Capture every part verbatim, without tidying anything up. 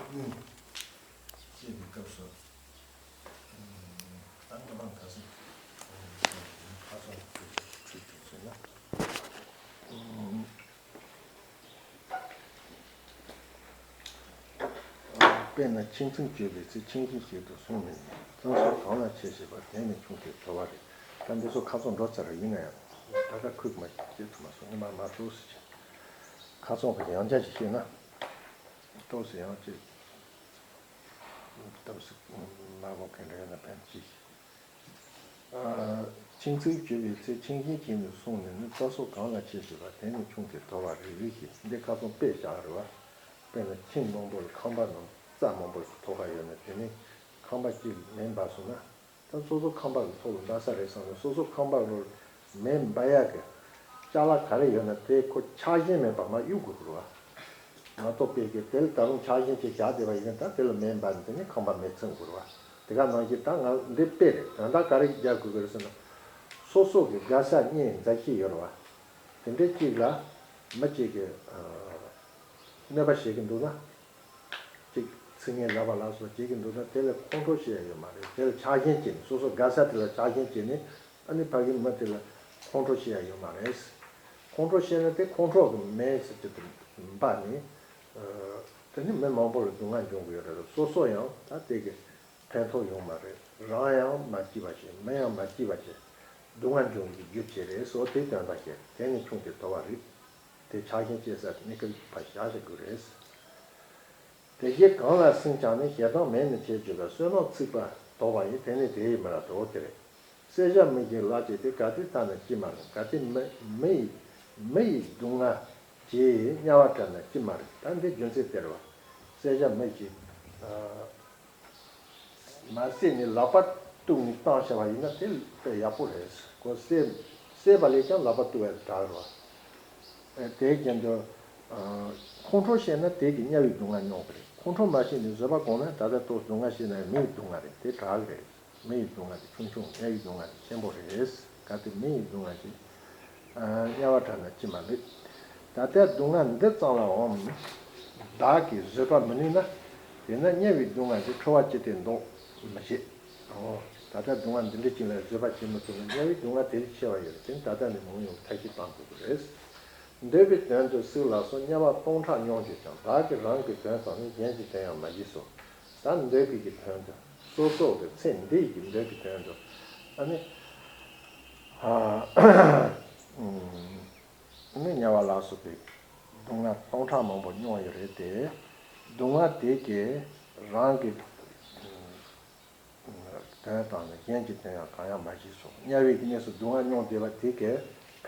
གཉིས་ཅེས་པའི་སྐབས་སུ། ཨ་ནི་མ་ག་ས་ཁ་སང་ཁྲིད་ཐུབ་ཟེར་ན། དཔེར་ན་ཁྱིམ་མཚེས་གཅོད་པའི་ཚེ་ཁྱིམ་གཞིས་ཤིག་ཏུ་སོང་ནས་ནི་རྩྭ་སོགས་གང་ལ་ཆས་ཞེས་པ་དེ་ནི་ཁྱུང་དེ་དོར་བ་རེད། ད་འདི་ཚོ་ཁ་སང་འགྲོ་ཚར་ཡིན་ན་ཡང་ད་ལྟ་ཁུག་མ་བྱེད་ཐུབ་མ་སོང་། ངས་མ་མ་ཏོག་ཙམ་བྱས། ཁ་སང་གི་ཡང་བསྐྱར་ཞིག་བཤད་ན། ཏོག་ཙམ་ཡང་ཅིག་སྟབས་སུ་མ་གོ་ག་འདྲ་ཡོད་ན་ཕན་ཅིག་ཁྱིམ་མཚེས་གཅོད་པའི་ཚེ་ཁྱིམ་གཞིས་ཤིག་ཏུ་སོང་ནས་ནི་རྩྭ་སོགས་གང་ལ་ཆས་ཞེས་པ་དེ་ནི་ཁྱུང་དེ་དོར་བ་རེད་ཞེས། འདི་ཁ་སང་དཔེ་བཞག་རེད་བ། དཔེར་ན་ཁྱིམ་མང་པོ་ལ་ཁང་པ་རྣམས་རྩྭ་མང་པོ་ཞིག་ཐོགས་ཁ་ཡོད་ན། དེ་ནི་ཁང་པ་གཅིག་མེ་འབར་སོང་ན། ད་སོ་སོ་ཁང་པ་གི་ཐོག་ལ་འབར་ས་རེད་བསམ་ནས་སོ་སོ་ཁང་པ་ལ་མེ་འབར་ཡག་གི་ཅ་ལག་ག་རེ་ཡོད་ན་དེ་ཁོ་ཆག་ཞེན་མེད་པ་མར་གཡུག་དགོས་རེད་བ། མ་གཏོགས་པའི་གི་དེ་ལ་ད་རུང་ཆག་ཞེན་ཅིག་བཞག་བསྡད་པ་ཡིན་ན་ད་དེ་ལ་མེ་འབར་ནས་དེ་ནས་ཁང་པ་མེ་ཚིག་དགོས་རེད་བ། དེ་ག་ནང་བཞིན་ད་ང་འདི་དཔེ་རེད། དོན་དག་ག་རེ་རྒྱག་དགོས་ཀྱི་རེད་ཟེར་ན། སོ་སོ་གི་དགའ་ས་གཉེན་མཛའ་བཤེས་ཡོད་རེད་བ། དེ་འདྲའི་གཅིག་ལ་མི་གཅིག་གིས་གནོད་པ་བྱེད་ཀྱི་འདུག་ན། གཅིག་ཚིག་ངན་ལབ་པ་ལ་སོགས་བྱེད་ཀྱི་འདུག་ན་དེ་ལ་ཁོང་ཁྲོ་བྱེད་ཡ་ཡོད་མ་རེད། དེ་ལ་ཆག་ཞེན་བྱས་ནས་སོ་སོ་དགའ་ས་དེ་ལ་ཆག་ཞེན་བྱས་ནས་ཨ་ནི་ཕ་གི་མི་དེ་ལ་ཁོང་ཁྲོ་བྱེད་ཡ་ཡོད་མ་རེད། ཁོང་ཁྲོ་བྱས་ན་དེ་ཁོང་ཁྲོ་གི་མེ་ཟེར་གྱི་དེ་འབར་ནས་དེ་ནི་མི་མང་པོ་ལ་སྡུག་བསྔལ་འབྱུང་གི་ཡོད་རེད། སོ་སོ་ཡང་ད་དེ་གི་ཕན་ཐོགས་ཡོང་མ་རེད། རང་ཡང་མ་སྐྱིད་པ་བྱེད། མི་ཡང་མ་སྐྱིད་པ་བྱེད། སྡུག་བསྔལ་འབྱུང་གི་རྒྱུ་བྱེད་རེད་སོགས་དེ་དོན་དག་བཤད། དེ་ནི་ཁྱུང་དེ་དོར་བ་རེད། དེ་ཆགས་ཞེན་སྐྱེ་ས་དེ་ནི་ཀུན་ཕར་བཞག་བྱེད་དགོས་རེད། དེ་སྐད་གང་ལ་སེམས་བཅངས་ནས་ཞེ་སྡང་མེད་ནི་ཆེ་བརྗོད་པ་བསོད་ནམས་ཚིག་པ་དོགས་པ་ཡིན། དེ་ནི་དེ་ཡི་མི་ལ་དོ་དེ་རེད། བསད་བྱ་མི་བཞིན་ལག་གཅིག་སྟེ། གལ་ཏེ་ལྟ་ན་ཅི་མ་རུང་། གལ་ཏེ་མི་མི་ཡི་མི་ཡི་སྡུག་བསྔལ་གྱིས་དམྱལ་བ་བྲལ་ན་ཅི་མ་རུང་། ད་འདི་རྒྱུ་མཚན་དེ་རེད་བ། བསད་བྱ་མི་གཅིག་མ་བསད་ནས་ལག་པ་གཏུགས་ནས་བཏང་བྱ་བ་ཡིན་ན་དེ་དཔེ་ཡག་པོ་རེད། ཁོ་བསད་བསད་པ་ལས་ཀྱང་ལག་པ་གཏུགས་པའི་དྲག་རེད་བ། དེའི་རྐྱེན་དུ། ཁོང་ཁྲོ་བྱས་ན་དེ་གི་དམྱལ་བའི་སྡུག་བསྔལ་མྱོང་གི་རེད། ཁོང་ཁྲོ་མ་བྱས་ནས་བཟོད་པ་བསྒོམས་ན་ད་ལྟ་ཏོག་སྡུག་བསྔལ་ཤེས་ན་ཡང་མི་ཡི་སྡུག་བསྔལ་རེད། དེ་དྲག་གི་རེད། མི་ཡི་སྡུག་བསྔལ་དེ་ཆུང་ཆུང་། དམྱལ་བའི་སྡུག་བསྔལ་དེ་ཆེན་པོ་རེད། གལ་ཏེ་མི་ཡི་སྡུག་བསྔལ་དེ་དམྱལ་བ་བྲལ་ན་ཅི་མ་ལུས། ད་ལྟའི་སྡུག་བསྔལ་འདི་ཙམ་ལའང་བདག་གིས་བཟོད་པ་མི་ནུས་ན། དེས་ན་དམྱལ་བའི་སྡུག་བསྔལ་དེ་ཁྲོ་བ་ཅི་སྟེ་བཟློག་མི་ཤེས། ཨོ། ད་ལྟ་སྡུག་བསྔལ་འདི་འདྲ་ཅིག་ལ་བཟོད་པ་བྱེད་མི་ཐུབ་ན་དམྱལ་བའི་སྡུག་བསྔལ་དེ་ལས་ཆེ་བ་ཡོད་རེད། དེ་ནི་ད་ལྟ་ནས་མང་ཡོང་ཐབས་ཤེས་གཏང་དགོས་ཀྱི་རེད། འདོད་པའི་དོན་དུ་སྲིད་ལ་སོགས་དམྱལ་བ་སྟོང་ཕྲག་མྱོང་གྱུར་ཀྱང་། བདག་གིས་རང་གི་དོན་དང་ནི། གཞན་གྱི་དོན་ཡང་མ་བགྱིས་སོ། ད་འདོད་པའི་གི་དོན་དུ་སོ་སོ་གི་ཚེ་འདི་ཡི་གི་འདོད་པའི་དོན་དུ་ཨ་ནི་ཨ་ནི་དམྱལ་བ་ལ་སོགས་པའི་སྡུག་བསྔལ་སྟོང་ཕྲག་མང་པོ་མྱོང་ཡོད་རེད་དེ། སྡུག་བསྔལ་དེ་གིས་རང་གི་དོན་དང་ནི་གཞན་གྱི་དོན་ཡང་གང་ཡང་མ་བགྱིས་སོ། དམྱལ་བའི་གནས་སུ་སྡུག་བསྔལ་མྱོང་བསྡད་པ་དེ་གས་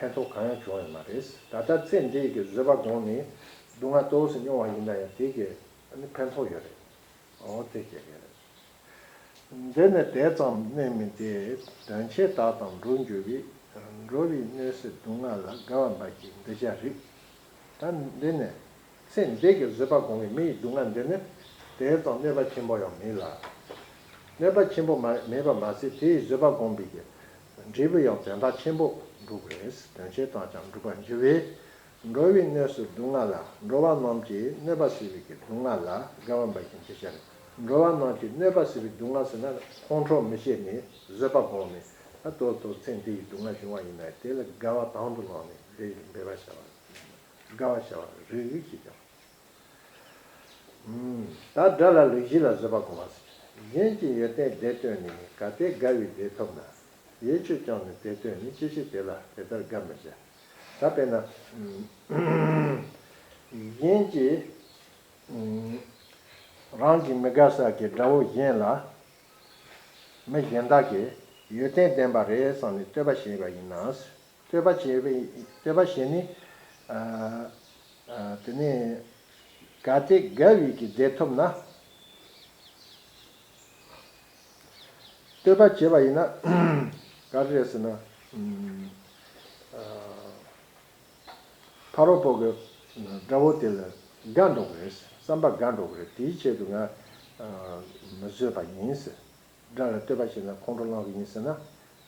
ཕན་ཐོགས་གང་ཡང་བྱུང་ཡོད་མ་རེད། ད་ལྟ་ཚེ་འདི་ཡི་གི་བཟོད་པ་བསྒོམས་ནས་སྡུག་བསྔལ་ཏོག་ཙམ་མྱོང་བ་ཡིན་ན་ཡང་དེ་གས་ཕན་ཐོགས་ཡོད་རེད། འོ་དེ་བྱེད་ཀྱི་རེད། འདི་ནི་དེ་ཙམ་གནད་མིན་ཏེ། དོན་ཆེན་དག་དང་འགྲོ་འགྱུར་བའི། འགྲོ་བའི་གནས་སུ་སྡུག་བསྔལ་ལ། དགའ་བ་འབའ་ཞིག་འདི་བྱ་རིགས། ད་འདི་ནི་ཚེ་འདི་གི་བཟོད་པ་བསྒོམས་པའི་མི་ཡི་སྡུག་བསྔལ་འདི་ནི་དེ་ཙམ་གནོད་པ་ཆེན་པོ་ཡང་མིན་ལ། གནོད་པ་ཆེན་པོ་མ་མེད་པ་མ་ཟད་དེ་ཡི་བཟོད་པ་བསྒོམས་པའི་གི་འབྲས་བུ་ཡང་དོན་དག་ཆེན་པོ་འགྲུབ་པ་རེད། དོན་ཆེན་དག་ཀྱང་འགྲུབ་པར་འགྱུར་བས། འགྲོ་བའི་གནས་སུ་སྡུག་བསྔལ་ལ། འགྲོ་བ་རྣམས་ཀྱིས་གནོད་པ་བྱས་པའི་གི་སྡུག་བསྔལ་ལ་དགའ་བ་འབའ་ཞིག་འདི་བྱ་རིགས། འགྲོ་བ་རྣམས་ཀྱིས་གནོད་པ་བྱས་པའི་སྡུག་བསྔལ་ཟེར་ན་ཁོང་ཁྲོ་མི་བྱེད་ནས་བཟོད་པ་བསྒོམས་ནས་ད་ཏོག་ཏོག་ཚེ་འདི་ཡི་སྡུག་བསྔལ་བྱུང་བ་ཡིན་ན་དེ་ལ་དགའ་བ་དང་དུ་བླངས་ནས་འབད་འབད་པ་བྱ་བ། དགའ་བ་བྱ་བ་རིགས་ཞེས་ཀྱང་། ད་དགྲ་ལ་ལུག་བཞི་ལ་བཟོད་པ་བསྒོམ་པ་ཟེར། གཞན་གྱིས་ཡོན་ཏན་དེ་སྟོན་ནས་ནི། གལ་ཏེ་དགའ་བའི་བདེ་ཐོབ་ན། ཡིད་ཆོས་ཀྱང་ནི་དེ་སྟོན་ནས། ཅི་ཕྱིར་དེ་ལ་དེ་ལྟར་དགའ་མི་བྱ། ད་དཔེར་ན། གཞན་གྱིས་རང་གི་མི་དགའ་ས་གི་དགྲ་བོ་གཞན་ལ། མི་གཞན་དག་གིས་ཡོན་ཏན་ལྡན་པ་རེད་བསམ་ནས་བསྟོད་པ་བྱས་པ་ཡིན་ན། བསྟོད་པ་བྱས་པའི་བསྟོད་པ་བྱས་ནས། ཨ་ཨ་དེ་ནས་གལ་ཏེ་དགའ་བའི་གི་བདེ་ཐོབ་ན། བསྟོད་པ་བྱས་པ་ཡིན་ན་ག་རེ་རེད་ཟེར་ན། ཨ་ཕ་རོལ་པོ་གི་དགྲ་བོ་དེ་ལ་དགའ་འགྲོ་གི་རེད། བསམ་པ་དགའ་འགྲོ་གི་རེད། དེའི་ཆེད་དུ་ང་མི་བཟོད་པ་ཡིན་ཟེར། དགྲ་ལ་བསྟོད་པ་བྱས་ན་ཁོང་ཁྲོ་ལངས་གི་ཡིན་ཟེར་ན།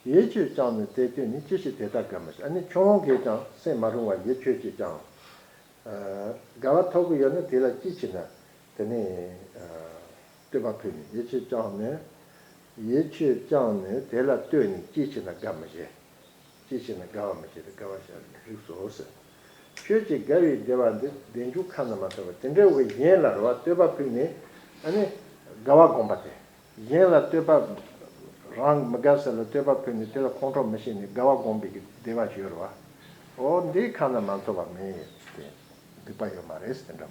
ཡིད་ཆོས་ཀྱང་ནི་དེ་སྟོན་ནས། ཅི་ཕྱིར་དེ་ལྟར་དགའ་མི་བྱ། ཨ་ནི་ཁྱོད་རང་གིས་ཀྱང་སེམས་མ་རུང་བ་ཡིད་ཆོས་ཀྱིས་ཀྱང་དགའ་བ་ཐོབ་གི་ཡོད་ན་དེ་ལ་ཅི་བྱེད་ན། དེ་ནས་ཨ་བསྟོད་པ་ཕུལ་ནས་ཡིད་ཆེས་བཅངས་ནས། ཡིད་ཆེས་བཅངས་ནས་དེ་ལ་ལྟོས་ནས་ཅི་བྱས་ན་དགའ་མི་བྱེད། ཅི་བྱས་ན་དགའ་བ་མི་བྱེད་དེ་དགའ་བ་བྱ་རིགས་སོ་ཟེར། ཁྱོད་ཀྱི་དགའ་བའི་བདེ་བ་འདི་བདེ་འབྱུང་ཁ་ན་མ་ཐོ་བ་དེ་འདྲ་བའི་གཞན་ལ་རེ་བ་བསྟོད་པ་ཕུལ་ནས་ཨ་ནི་དགའ་བ་བསྒོམ་པ་སྟེ། གཞན་ལ་བསྟོད་པ། རང་མི་དགའ་ས་ལ་བསྟོད་པ་ཕུལ་ནས་དེ་ལ་ཁོང་ཁྲོ་མི་བྱེད་ནས་དགའ་བ་བསྒོམ་པའི་བདེ་བ་ཞིག་ཡོད་རེད་བ། འོ་འདི་ཁ་ན་མ་ཐོ་བ་མེད་དེ། སྡིག་པ་ཡོད་མ་རེད་ཟེར་འདྲ།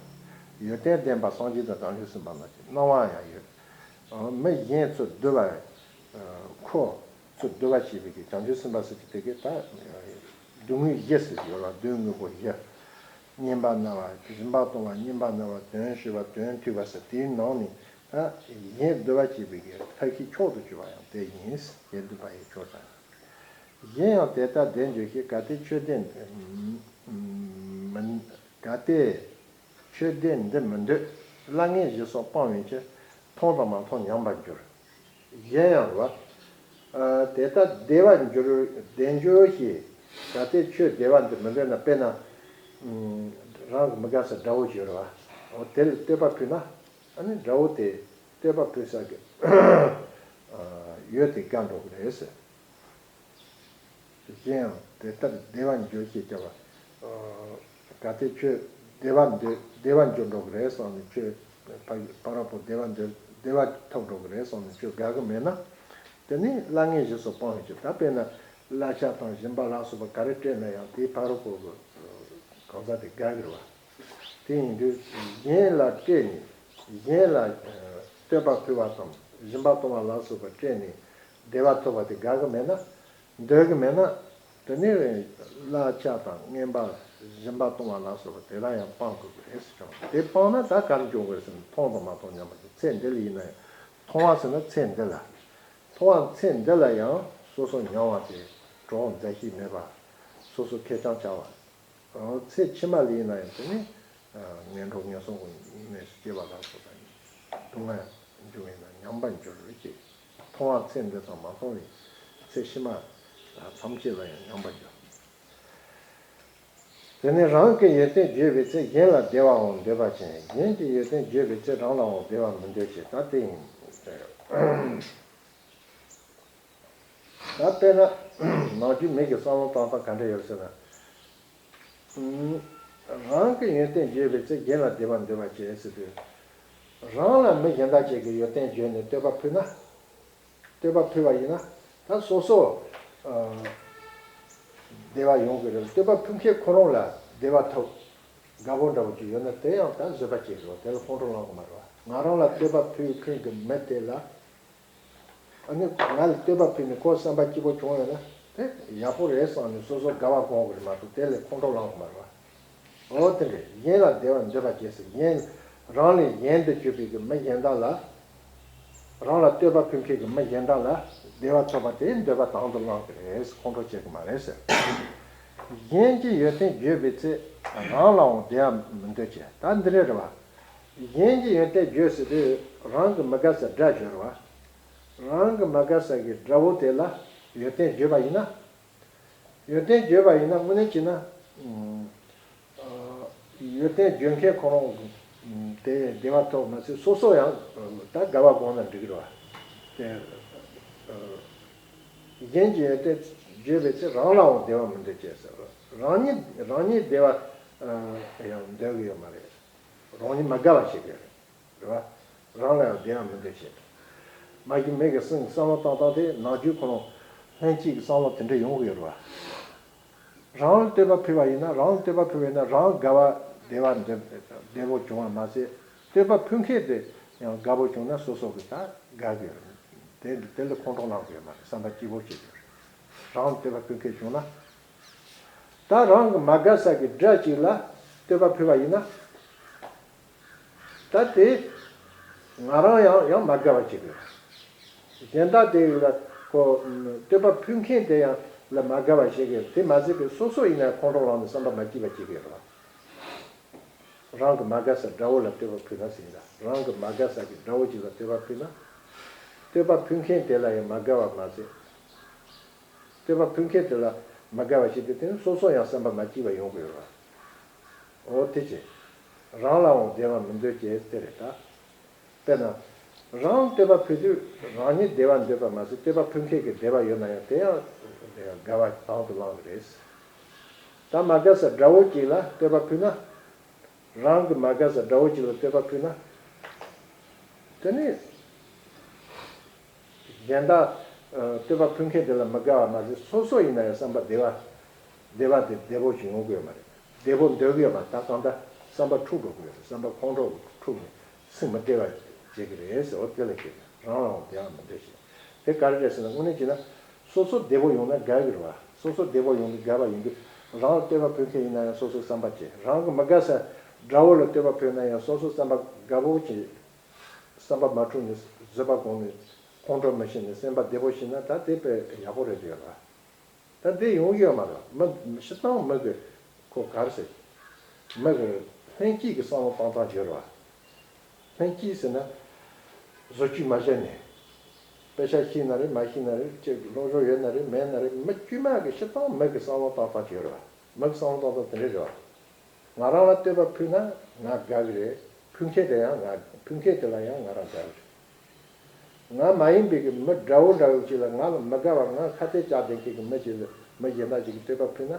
ཡོན་ཏན་ལྡན་པ་སངས་རྒྱས་དང་བྱང་ཆུབ་སེམས་དཔའ་རྣམས་ཀྱི་སྣང་བ་ཡང་ཡོད། མི་གཞན་ཚུར་བསྡུ་བ། ཁོ་ཚུར་བསྡུ་བ་བྱེད་པའི་བྱང་ཆུབ་སེམས་དཔའ་ཟེར་གྱི་དེ་གའི་ད་སྡུག་བསྔལ་བཞི་ཟེར་གྱི་ཡོད་ལ་སྡུག་བསྔལ་པོ་བཞི། སྙན་པ་སྨྲ་བ་སྦྱིན་པ་གཏོང་བ་སྙན་པ་སྨྲ་བ་དོན་ཞུ་བ་དོན་མཐུན་པ་ཟེར་དེའི་ནང་ནས་ད་གཞན་བསྡུ་བ་བྱེད་པའི་ཕ་གིའི་མཆོག་ཏུ་གྱུར་པ་ཡང་དེ་ཡིན། གཞན་བསྡུ་བ་ཡི་མཆོག་དང་། གཞན་ཡང་དེ་ལྟར་བདེ་འགྱུར་ཞེས་གལ་ཏེ་ཆོས་བདེ་མི། གལ་ཏེ་ཆོས་བདེ་འདི་མི་འདོད། གླ་རྔན་བཞི་སོགས་སྤང་བའི་ཕྱིར། མཐོང་དང་མ་མཐོང་མཉམ་པར་འགྱུར། གཞན་ཡང་རེད་བ། དེ་ལྟར་བདེ་བར་འགྱུར་བདེ་འགྱུར་ཞེས་གལ་ཏེ་ཆོས་བདེ་བ་འདི་མི་འདོད་ན་དཔེར་ན། རང་གི་མི་དགའ་ས་དགྲ་བོ་ཞིག་ཡོད་རེད་བ། འོ་དེ་ལ་བསྟོད་པ་ཕུལ་ན། ཨ་ནི་དགྲ་བོ་དེ་བསྟོད་པ་ཕུལ་ས་གི་ཡོད་དེ་དགའ་འགྲོ་གི་རེད་ཟེར། གཞན་ཡང་དེ་ལྟར་བདེ་བར་འགྱུར་ཞེས་བྱ་བ། གལ་ཏེ་ཁྱོད་བདེ་བ་འདོད་བདེ་བར་འགྱུར་འགྲོ་གི་རེད་བསམ་ནས་ཁྱོད་ཕ་ཕ་རོལ་པོ་བདེ་བ་འདོད་བདེ་བ་ཐོབ་འགྲོ་གི་རེད་བསམ་ནས་ཁྱོད་དགའ་གི་མེད་ན། དེ་ནི་གླ་རྔན་བཞི་སོགས་སྤང་བའི་ཕྱིར་ད་དཔེར་ན་གླ་ཆ་དང་སྦྱིན་པ་ལ་སོགས་པ་ག་རེ་སྤྲད་ན་ཡང་དེའི་ཕ་རོལ་པོ་གི་གང་ཟག་དེ་དགའ་གི་རེད་བ། དེ་ཡིན་དུས་གཞན་ལ་སྤྲད་ནས་གཞན་ལ་བསྟོད་པ་ཕུལ་བ་དང་སྦྱིན་པ་གཏོང་བ་ལ་སོགས་པ་སྤྲད་ནས་བདེ་བ་ཐོབ་པ་དེ་དགའ་གི་མེད་ན། འདོད་གི་མེད་ན། དེ་ནི་གླ་ཆ་དང་རྔན་པ་སྦྱིན་པ་གཏོང་བ་ལ་སོགས་པ་དེ་ལ་ཡང་སྤང་དགོས་ཀྱི་རེད་ཟེར་བྱུང་། དེ་སྤངས་ན་ད་ག་རེ་འབྱུང་དགོས་ཟེར་ན་མཐོང་དང་མ་མཐོང་མཉམ་པ་ཟེར་ཚེ་འདི་ལ་ཡིན་ན་ཡང་མཐོང་བ་ཟེར་ན་ཚེ་འདི་ལ། མཐོང་བ་ཚེ་འདི་ལ་ཡང་སོ་སོ་མྱོང་བ་དེ་གྲོགས་མཛའ་བཤེས་མེད་པ། སོ་སོ་ཁེར་རྐྱང་བྱ་བ། ཚེ་ཕྱི་མ་ལ་ཡིན་ན་ཡང་དེ་ནི་ངན་འགྲོ་ངན་སོང་གི་གནས་སུ་སྐྱེ་བ་ལ་སོགས་པ་སྡུག་བསྔལ་འབྱུང་བས་ན་མཉམ་པར་འགྱུར་ཅེས། མཐོང་བ་ཚེ་འདི་དང་མ་མཐོང་བའི་ཚེ་ཕྱི་མ་ཐམས་ཅད་ལ་ཡང་མཉམ་པར་འགྱུར། དེ་ནི་རང་གི་ཡོན་ཏན་བརྗོད་པའི་ཚེ་གཞན་ལ་བདེ་བའང་འདོད་པ་ཅན། གཞན་གྱི་ཡོན་ཏན་བརྗོད་པའི་ཚེ་རང་ལའང་བདེ་བ་མི་འདོད་ཅེས་ད་དེ་ཡིན། ད་དཔེར་ན་ནམ་རྒྱུན་མི་གི་བསམ་བློ་བཏང་སྟངས་ག་འདྲ་ཡོད་ཟེར་ན། རང་གི་ཡོན་ཏན་བརྗོད་པའི་ཚེ་གཞན་ལ་བདེ་བ་འདོད་པ་བྱེད་ཟེར་དུས། རང་ལ་མི་གཞན་དག་ཅིག་གི་ཡོན་ཏན་བརྗོད་ནས་བསྟོད་པ་ཕུལ་ན། བསྟོད་པ་ཕུལ་བ་ཡིན་ན་ད་སོ་སོ་བདེ་བ་ཡོང་གི་རེད། བསྟོད་པ་ཕུལ་མཁན་ཁོ་རང་ལ་བདེ་བ་ཐོབ། དགའ་པོ་འདྲ་བོ་ཅིག་ཡོད་ན་དེ་ཡང་ད་བཟོད་པ་བྱེད་དགོས། དེ་ལ་ཁོང་ཁྲོ་ལངས་དགོས་མ་རེད་བ། ང་རང་ལ་བསྟོད་པ་ཕུལ་མཁན་གྱི་མི་དེ་ལ། ཨ་ནི་ང་ལ་བསྟོད་པ་ཕུལ་ནས་ཁོ་བསམ་པ་སྐྱིད་པོ་བྱུང་ཡོད་ན་དེ་ཡག་པོ་རེད་བསམ་ནས་སོ་སོ་དགའ་བ་སྒོམ་དགོས་རེད་མ་གཏོགས་དེ་ལས་ཁོང་ཁྲོ་ལངས་དགོས་མ་རེད་བ། འོ་དེ་འདྲས་གཞན་ལ་བདེ་བ་འདོད་པ་བྱེད་ཟེར། གཞན་རང་ལས་གཞན་དུ་གྱུར་པའི་གི་མི་གཞན་དག་ལ། རང་ལ་བསྟོད་པ་ཕུལ་མཁན་གྱི་མི་གཞན་དག་ལ་བདེ་བ་ཐོབ་པ་དེ་འདོད་པ་དང་དུ་བླངས་ཀྱི་རེད། ཁོང་ཁྲོ་བྱེད་ཀྱི་མ་རེད་ཟེར། གཞན་གྱི་ཡོན་ཏན་བརྗོད་པའི་ཚེ་རང་ལའང་བདེ་བ་མི་འདོད་ཅེས་ད་འདི་རེད་རེད་བ། གཞན་གྱི་ཡོན་ཏན་བརྗོད་ཟེར་དུས་རང་གི་མི་དགའ་ས་དགྲ་བརྗོད་རེད་བ། རང་གི་མ་དགའ་ས་གི་དགྲ་བོ་དེ་ལ་ཡོན་ཏན་བརྗོད་པ་ཡིན་ན། ཡོན་ཏན་བརྗོད་པ་ཡིན་ན་དངོས་གནས་བྱས་ན། ཡོན་ཏན་བརྗོད་མཁན་ཁོ་རང་དེ་བདེ་བ་ཐོབ་མ་ཟད་སོ་སོ་ཡང་ད་དགའ་བ་སྒོམ་ན་འགྲིག་རེད་བ། དེ་གཞན་གྱི་ཡོན་ཏན་བརྗོད་པའི་ཚེ་རང་ལའང་བདེ་བ་མི་འདོད་ཅེས་ཟེར་བ། རང་ཉིད་རང་ཉིད་བདེ་བ་ཡང་འདོད་ཀྱི་ཡོད་མ་རེད། རང་ཉིད་མ་དགའ་བ་བྱེད་ཀྱི་རེད། རེད་བ། རང་ལ་ཡང་བདེ་བ་མི་འདོད་བྱེད། མ་གཞི་མི་གི་སེམས་བསམ་བློ་བཏང་སྟངས་དེ་ནམ་རྒྱུན་ཁོ་རང་ལྷན་སྐྱེས་ཀྱི་བསམ་བློ་དེ་འདྲ་ཡོང་གི་ཡོད་རེད་བ། རང་ལ་བསྟོད་པ་ཕུལ་བ་ཡིན་ན་རང་ལ་བསྟོད་པ་ཕུལ་བ་ཡིན་ན་རང་དགའ་བ་བདེ་བ་འདོད་བདེ་བོ་བྱུང་བ་མ་ཟད་བསྟོད་པ་ཕུལ་མཁན་དེ་ཡང་དགའ་བོ་བྱུང་ན་སོ་སོ་གི་ད་དགའ་གི་ཡོད་རེད། དེ་དེ་ལ་ཁོང་ཁྲོ་ལངས་གི་ཡོད་མ་རེད། བསམ་པ་སྐྱིད་པོ་བྱེད་ཀྱི་ཡོད་རེད། རང་ལ་བསྟོད་པ་ཕུལ་མཁན་བྱུང་ན། ད་རང་གི་མ་དགའ་ས་གི་དགྲ་གཅིག་ལ་བསྟོད་པ་ཕུལ་བ་ཡིན་ན། ད་དེ་ང་རང་ཡང་ཡང་མ་དགའ་བ་བྱེད་དགོས། གཞན་དག་དེ་ལ་ཁོ་བསྟོད་པ་ཕུལ་མཁན་དེ་ཡང་ལ་མ་དགའ་བ་བྱེད་དགོས། དེ་མ་ཟད་པའི་སོ་སོ་ཡིན་ན་ཁོང་ཁྲོ་ལངས་ནས་བསམ་པ་མ་སྐྱིད་པ་བྱེད་དགོས་རེད་བ། རང་གི་མ་དགའ་ས་དགྲ་བོ་ལ་བསྟོད་པ་ཕུལ་ན་ཟིན་ད་རང་གི་མ་དགའ་ས་གི་དགྲ་བོ་གཅིག་ལ་བསྟོད་པ་ཕུལ་ན། བསྟོད་པ་ཕུལ་མཁན་དེ་ལ་ཡང་མ་དགའ་བ་མ་ཟད། བསྟོད་པ་ཕུལ་མཁན་དེ་ལ་མ་དགའ་བ་ཞིག་དེ་དེ་ནི་སོ་སོ་ཡང་བསམ་པ་མ་སྐྱིད་པ་ཡོང་གི་ཡོད་རེད་བ། འོ་དེ་ཅི། རང་ལའང་བདེ་བ་མི་འདོད་ཅེས་དེ་རེད་ད། དཔེར་ན། རང་བསྟོད་པ་ཕུལ་དུས་རང་ཉིད་བདེ་བ་འདོད་པ་མ་ཟད་བསྟོད་པ་ཕུལ་མཁན་གྱི་བདེ་བ་ཡོད་ན་ཡང་དེ་ཡང་དགའ་བ་དང་དུ་བླངས་པ་རེད། ད་མ་དགའ་ས་དགྲ་བོ་གཅིག་ལ་བསྟོད་པ་ཕུལ་ན། རང་གི་མ་དགའ་ས་དགྲ་བོ་གཅིག་ལ་བསྟོད་པ་ཕུལ་ན། དེ་ནི། གཞན་དག་བསྟོད་པ་ཕུལ་མཁན་དེ་ལ་མི་དགའ་བ་མ་ཟད་སོ་སོ་ཡིན་ན་ཡང་བསམ་པ་བདེ་བ། བདེ་བ་དེ་བདེ་པོ་ཞིག་ཡོང་གི་ཡོད་མ་རེད། བདེ་པོ་འདོད་ཀྱི་ཡོད་མ་རེད། ད་གང་ལྟར་བསམ་པ་འཁྲུག་འགྲོ་གི་ཡོད་རེད། བསམ་པ་ཁོང་ཁྲོ་འཁྲུག་ནས་སེམས་མི་བདེ་བ་བྱེད་ཀྱི་རེད་ཟེར། འོ་དེ་ལ་ཁྱེད་རང་ལའང་བདེ་བ་མི་འདོད་ཞེས། དེ་ག་རེ་རེད་ཟེར་ན་དངོས་གནས་བྱས་ན་སོ་སོ་བདེ་པོ་ཡོང་ན་དགའ་གི་རེད་བ། སོ་སོ་བདེ་པོ་ཡོང་དུས་དགའ་བ་ཡིན་དུས་རང་ལ་བསྟོད་པ་ཕུལ་མཁན་ཡིན་ན་ཡང་སོ་སོ་བསམ་པ་བྱེད། རང་གི་མི་དགའ་ས་དགྲ་བོ་ལ་བསྟོད་པ་ཕུལ་ན་ཡང་སོ་སོ་བསམ་པ་དགའ་པོ་བྱེད། བསམ་པ་མ་འཁྲུགས་ནས་བཟོད་པ་སྒོམ་ནས་ཁོང་ཁྲོ་མི་བྱེད་ནས་སེམས་པ་བདེ་པོ་བྱས་ན་ད་དེ་དཔེ་ཡག་པོ་རེད་ཟེར་བ། ད་དེ་ཡོང་གི་ཡོད་མ་རེད། མི་སྤྱིར་བཏང་མི་གི་ཁོ་ག་རེ་ཟེར། མི་གི་ལྷན་སྐྱེས་ཀྱི་བསམ་བློ་བཏང་སྟངས་ཡོད་རེད་བ། ལྷན་སྐྱེས་ཟེར་ན། བཟོ་བཅོས་མ་བྱས་ནས། དཔེ་ཆ་ཤེས་ན་རེད་མ་ཤེས་ན་རེད་ཅེས་བློ་སྦྱོང་ཡོད་ན་རེད་མེད་ན་རེད། མི་དཀྱུས་མ་གི་སྤྱིར་བཏང་མི་གི་བསམ་བློ་བཏང་སྟངས་ཡོད་རེད་བ། མི་གི་བསམ་བློ་བཏང་སྟངས་དེ་འདྲ་རེད་བ། ང་རང་ལ་བསྟོད་པ་ཕུལ་ན་ང་དགའ་གི་རེད། ཕུལ་མཁན་དེ་ཡང་ང་ཕུལ་མཁན་དེ་ལ་ཡང་ང་རང་དགའ་གི་རེད། ང་མ་ཡིན་པའི་གི་མི་དགྲ་བོ་འདྲ་བོ་ཅིག་ལ་ང་ལ་མི་དགའ་བར་ང་ཁ་གཏད་བཅག་བསྡད་མཁན་གི་མི་ཅིག་ལ་མི་གཞན་དག་ཅིག་གིས་བསྟོད་པ་ཕུལ་ན།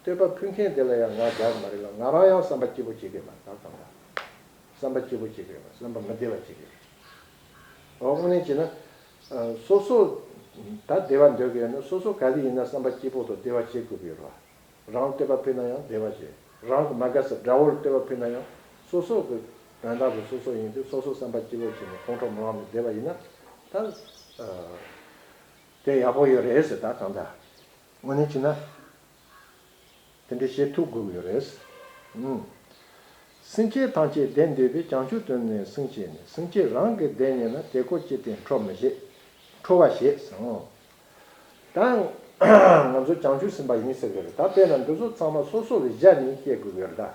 བསྟོད་པ་ཕུལ་མཁན་དེ་ལ་ཡང་ང་དགའ་གི་མ་རེད་ལ་ང་རང་ཡང་བསམ་པ་སྐྱིད་པོ་བྱེད་གི་མ་རེད་ད་གང་ལ། བསམ་པ་སྐྱིད་པོ་བྱེད་གི་མ་རེད། བསམ་པ་མི་བདེ་བ་བྱེད་གི་རེད། འོ་དངོས་གནས་བྱས་ན། སོ་སོ། ད་བདེ་བ་འདོད་གི་ཡོད་ན་སོ་སོ་ག་དུས་ཡིན་ན་བསམ་པ་སྐྱིད་པོ་དང་བདེ་བ་བྱེད་དགོས་ཀྱི་ཡོད་རེད་བ། རང་བསྟོད་པ་ཕུལ་ན་ཡང་བདེ་བ་བྱེད། རང་གི་མ་དགའ་ས་དགྲ་བོར་བསྟོད་པ་ཕུལ་ན་ཡང་སོ་སོ་གི་དོན་དག་དེ་སོ་སོ་ཡིན་དུས་སོ་སོ་བསམ་པ་སྐྱིད་པོ་བྱས་ནས་ཁོང་ཁྲོ་མི་ལངས་ནས་བསྡད་པ་ཡིན་ན་ད། དེ་ཡག་པོ་ཡོད་རེད་ཟེར་ད་གང་ལྟར། དངོས་གནས་བྱས་ན། དེ་འདྲ་བྱེད་ཐུབ་དགོས་ཀྱི་ཡོད་རེད། ཨུམ། སེམས་ཅན་ཐམས་ཅད་བདེ་འདོད་པས། བྱང་ཆུབ་ཏུ་ནི་སེམས་བསྐྱེད་ནས། སེམས་ཅན་རང་གི་བདེ་རྙེད་ན། དེ་ཀོ་ཅི་སྟེ་ཁྲོ་མི་བྱེད། ཁྲོ་བ་བྱེད་གསུངས། ད་ང་ཚོ་བྱང་ཆུབ་སེམས་དཔའ་ཡིན་ཟེར་གི་རེད་ད། དཔེར་ན་འདི་ཚོ་ཚང་མ་སོ་སོ་ལ་བཞག་ནས་བཤད་དགོས་ཀྱི་རེད་ད།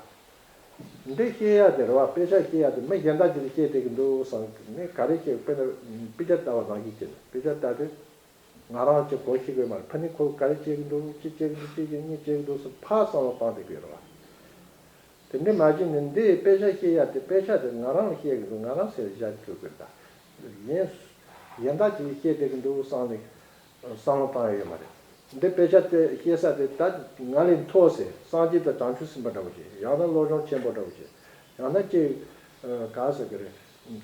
འདི་བཤད་ཡ་དེ་རེད་བ། དཔེ་ཆ་བཤད་ཡ་དེ་མི་གཞན་དག་ཅིག་ལ་བཤད་བསྡད་ཀྱི་འདུག་བསམ་ནས་ག་རེ་བཤད། དཔེར་ན་དཔེ་ཆ་ལྟ་བ་ནང་བཞིན་བྱས་ནས་དཔེ་ཆ་ལྟ་དུས། ང་རང་གཅིག་གོ་ཤེས་ཀྱི་མ་རེད། ཕ་ནི་ཁོ་ག་རེ་བྱེད་ཀྱི་འདུག་ཅི་བྱེད་ཀྱི་འདུག་ཅི་བྱེད་གཉིས་བྱེད་ཀྱི་འདུག་ཟེར་ཕར་བསམ་བློ་བཏང་བསྡད་ཀྱི་ཡོད་རེད་བ། དེ་འདྲ་མ་བྱས་ནས་འདི་དཔེ་ཆ་བཤད་ཡ་དེ་དཔེ་ཆ་དེ་ང་རང་ལ་བཤད་ཀྱི་འདུག་ང་རང་སེམས་བཞག་ཐུབ་ཀྱི་རེད་ད། གཞན་གཞན་དག་ཅིག་བཤད་བསྡད་ཀྱི་འདུག་བསམ་ནས་བསམ་བློ་བཏང་ཡ་ཡོད་མ་རེད། འདི་དཔེ་ཆ་དེ་བཤད་ས་དེ་ད་ང་ལས་མཐོ་ཟེར་སངས་རྒྱས་དང་བྱང་ཆུབ་སེམས་དཔའ་འདྲ་བོ་ཅིག་ཡང་ན་བློ་སྦྱོང་ཆེན་པོ་འདྲ་བོ་ཅིག་ཡང་ན་ཅིག་ག་ཟེར་གི་རེད།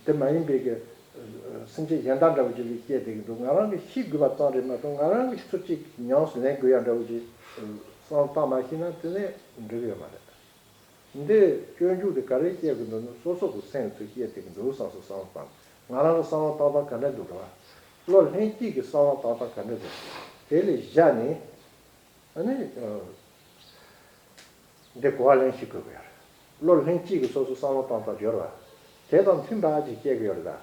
དེ་མ་ཡིན་པའི་གི་སེམས་ཅན་གཞན་དག་འདྲ་བོ་ཅིག་ལ་བཤད་བསྡད་ཀྱི་འདུག་ང་རང་གིས་ཤེས་དགོས་པ་ཙམ་རེད་མ་གཏོགས་ང་རང་གིས་ཚུར་ཅིག་ཉམས་སུ་ལེན་དགོས་ཡ་འདྲ་བོ་ཅིག་བསམ་བཏང་མ་ཤེས་ན་དེ་ནས་འགྲིག་གི་ཡོད་མ་རེད། འདི་སྤྱོད་འཇུག་དེ་ག་རེ་བཤད་ཀྱི་འདུག་ན་སོ་སོ་གི་སེམས་ཚོ་བཤད་བསྡད་ཀྱི་འདུག་བསམ་སོ་བསམ་བཏང་ང་རང་གི་བསམ་བློ་བཏང་སྟངས་ག་འདྲ་འདུག་རེད་བ། བློ་ལྷན་སྐྱེས་ཀྱི་བསམ་བློ་བཏང་སྟངས་ག་འདྲ་འདུག་དེ་ལས་བཞག་ནས། ཨ་ནི། འདི་གོ་བ་ལེན་ཤེས་དགོས་ཀྱི་ཡོད་རེད། བློ་ལྷན་སྐྱེས་ཀྱི་སོ་སོ་བསམ་བློ་བཏང་སྟངས་ཡོད་རེད་བ། དེ་དང་མཐུན་པ་ཅིག་སྐྱེ་གི་ཡོད་རེད་ད།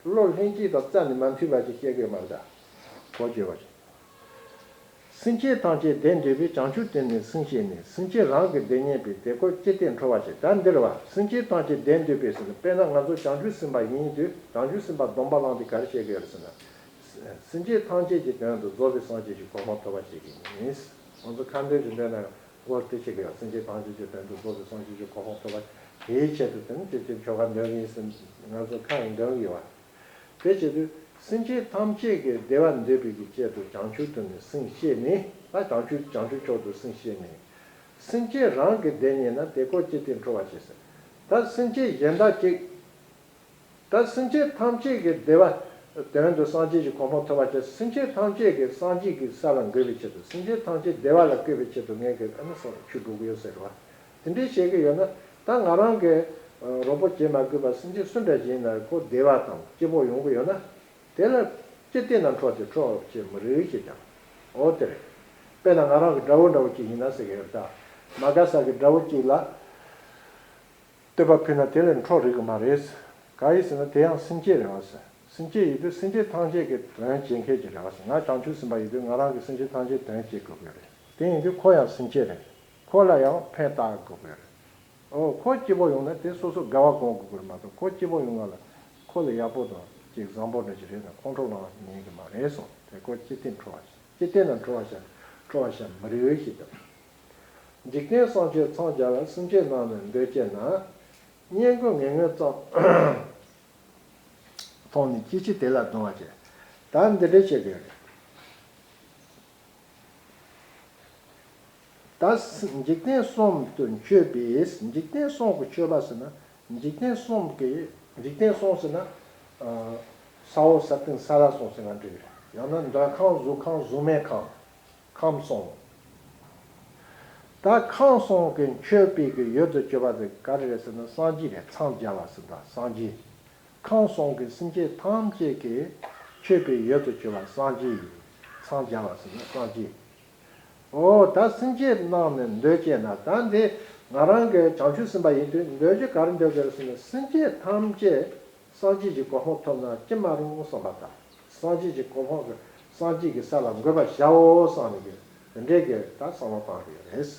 བློ་ལྷན་སྐྱེས་དང་རྩ་ནས་མ་མཐུན་པ་ཅིག་སྐྱེ་གི་ཡོད་མ་རེད་ད། གོ་བརྗོད་པ་ཅིག་སེམས་ཅན་ཐམས་ཅད་བདེ་འདོད་པས། བྱང་ཆུབ་ཏུ་ནི་སེམས་བསྐྱེད་ནས། སེམས་ཅན་རང་གི་བདེ་རྙེད་པས། དེ་ཀོ་ཅི་སྟེ་ཁྲོ་བ་བྱེད། ད་འདིར་བ་སེམས་ཅན་ཐམས་ཅད་བདེ་འདོད་པས་ཟེར་ན་དཔེར་ན་ང་ཚོ་བྱང་ཆུབ་སེམས་དཔའ་ཡིན་དུས་བྱང་ཆུབ་སེམས་དཔའ་སྡོམ་པ་བླངས་ཏེ་ག་རེ་བཤད་གི་ཡོད་རེད་ཟེར་ན། སེམས་ཅན་ཐམས་ཅད་ཀྱི་དོན་དུ་རྫོགས་པའི་སངས་རྒྱས་ཀྱི་གོ་འཕང་ཐོབ་པར་བྱེད་ཀྱི་ཡིན། ང་ཚོ་ཁ་འདོན་གྱི་འདོན་ན་ཡང་སྐོར་དེ་བྱེད་ཀྱི་ཡོད། སེམས་ཅན་ཐམས་ཅད་ཀྱི་དོན་དུ་རྫོགས་པའི་སངས་རྒྱས་ཀྱི་གོ་འཕང་ཐོབ་པར་དེའི་ཆེད་དུ་དེ་ནི་ཅི་ཕྱིར་ཆོ་ག་འདོན་གྱི་ཡིན་ཟེར་ང་ཚོ་ཁ་ཡང་འདོན་གྱི་ཡོད། དེ་བྱེད་དུས་སེམས་ཅན་ཐམས་ཅད་ཀྱི་བདེ་བ་འདོད་པའི་གི་ཆེད་དུ་བྱང་ཆུབ་ཏུ་ནི་སེམས་བསྐྱེད་ནས་ད་བྱང་ཆུབ་བྱང་ཆུབ་མཆོག་ཏུ་སེམས་བསྐྱེད་ནས། སེམས་ཅན་རང་གི་བདེ་རྙེད་ན་དེ་ཀོ་ཅི་སྟེ་ཁྲོ་བ་བྱེད་ཟེར། ད་སེམས་ཅན་གཞན་དག་ཅིག་ད་སེམས་ཅན་ཐམས་ཅད་ཀྱི་བདེ་བ་དོན་དུ་སངས་རྒྱས་ཀྱི་གོ་འཕང་ཐོབ་པ་བྱེད། སེམས་ཅན་ཐམས་ཅད་ཀྱི་སངས་རྒྱས་ཀྱི་ས་ལ་འགོད་པའི་ཆེད་དུ་སེམས་ཅན་ཐམས་ཅད་བདེ་བ་ལ་བཀོད་པའི་ཆེད་དུ་ངས་ཀྱི་ཨ་ནི་སོགས་ཆོས་སྒྲུབ་ཀྱི་ཡོད་ཟེར་བ། དེ་འདྲའི་བྱེད་ཀྱི་ཡོད་ན་ད་ང་རང་གི་རོགས་པ་བྱེད་མ་དགོས་པར་སེམས་ཅན་སུ་འདྲ་ཞིག་ཡིན་ན་ཁོ་བདེ་བ་དང་སྐྱིད་པོ་ཡོང་གི་ཡོད་ན་དེ་ལ་ཅི་སྟེ་ན་ཁྲོ་སྟེ་ཁྲོ་བྱེད་མི་རིགས་ཞེས་ཀྱང་། འོ་དེ་རེད། དཔེར་ན་ང་རང་གི་དགྲ་བོ་འདྲ་བོ་ཅིག་ཡིན་ན་ཟེར་གྱི་ཡོད་ད། མ་དགའ་ས་གི་དགྲ་བོ་ཅིག་ལ། བསྟོད་པ་ཕུལ་ན་དེ་ལས་འཕྲོ་རིག་གི་མ་རེད། ག་ཡིན་ཟེར་ན་དེ་ཡང་སེམས་བསྐྱེད་རེད་བ་ཟེར། སེམས་བསྐྱེད་ཡིན་དུས་སེམས་ཅན་ཐམས་ཅད་ཀྱི་དོན་བྱེད་མཁན་ཅིག་རེད་བ་ཟེར། ང་བྱང་ཆུབ་སེམས་དཔའ་ཡིན་དུས་ང་རང་གི་སེམས་ཅན་ཐམས་ཅད་དོན་བྱེད་དགོས་ཀྱི་རེད། དེ་ཡིན་དུས་ཁོ་ཡང་སེམས་བསྐྱེད་རེད། ཁོ་ལ་ཡང་ཕན་བཏགས་དགོས་ཀྱི་རེད། ཨོ་ཁོ་སྐྱིད་པོ་ཡོང་ན་དེ་སོ་སོ་དགའ་བ་སྒོམ་དགོས་ཀྱི་རེད་མ་གཏོགས་ཁོ་སྐྱིད་པོ་ཡོང་ང་ལ་ཁོ་ལ་ཡག་པོ་དང་ཅིག་བཟང་པོ་འདྲ་ཅིག་རེད་ན་ཁོང་ཁྲོ་ལངས་ཉན་གི་མ་རེད་གསུངས། དེ་ཁོ་ཅི་སྟེ་ཁྲོ་བ་ཞིག་ཅི་སྟེ་ན་ཁྲོ་བ་ཞིག་ཁྲོ་བ་ཞིག་མི་རིགས་ཤིག་དང་། འཇིག་རྟེན་སེམས་ཅན་འཚང་རྒྱ་བ། སེམས་ཅན་རྣམས་ནི་འདོད་བྱེད་ན། བསྙེན་བཀུར་ངན་ངོན་ཙམ་མཐོང་ནས་ཅི་ཕྱིར་དེ་ལ་གདུང་བ་བྱེད། ད་འདི་འདྲ་བྱེད་དགོས་རེད། ད་འཇིག་རྟེན་གསུམ་དུ་མཆོད་པའི། འཇིག་རྟེན་གསུམ་གྱི་མཆོད་པ་ཟེར་ན། འཇིག་རྟེན་གསུམ་གྱི། འཇིག་རྟེན་གསུམ་ཟེར་ན། ས་འོག་ས་སྟེང་ས་བླ་གསུམ་ཟེར་ན་འགྲིག་རེད། ཡང་ན་འདོད་ཁམས་གཟུགས་ཁམས་གཟུགས་མེད་ཁམས། ཁམས་གསུམ། ད་ཁམས་གསུམ་གྱི་མཆོད་པའི་གི་ཡུལ་དུ་གྱུར་པ་དེ་ག་རེ་རེད་ཟེར་ན་སངས་རྒྱས་རེད། འཚང་རྒྱ་བ་ཟེར་ད་སངས་རྒྱས། ཁམས་གསུམ་གྱི་སེམས་ཅན་ཐམས་ཅད་ཀྱི་མཆོད་པའི་ཡུལ་དུ་གྱུར་པ་སངས་རྒྱས་ཡིན། འཚང་རྒྱ་བ་ཟེར་ན་སངས་རྒྱས། འོ་ད་སེམས་ཅན་རྣམས་ནི་འདོད་ཅེ་ན། ད་འདི་ང་རང་གི་བྱང་ཆུབ་སེམས་དཔའ་ཡིན་དུས་འདོད་རྒྱུ་ག་རེ་འདོད་དགོས་ཟེར་ན། སེམས་ཅན་ཐམས་ཅད་སངས་རྒྱས་ཀྱི་གོ་འཕང་ཐོབ་ན་ཅི་མ་རུང་བསམ་པ་དང་། སངས་རྒྱས་ཀྱི་གོ་འཕང་གི་སངས་རྒྱས་ཀྱི་ས་ལ་འགོད་པར་བྱའོ་བསམ་ནས་ཀྱི་དེ་འདྲའི་གི་ད་བསམ་བློ་བཏང་གི་རེད།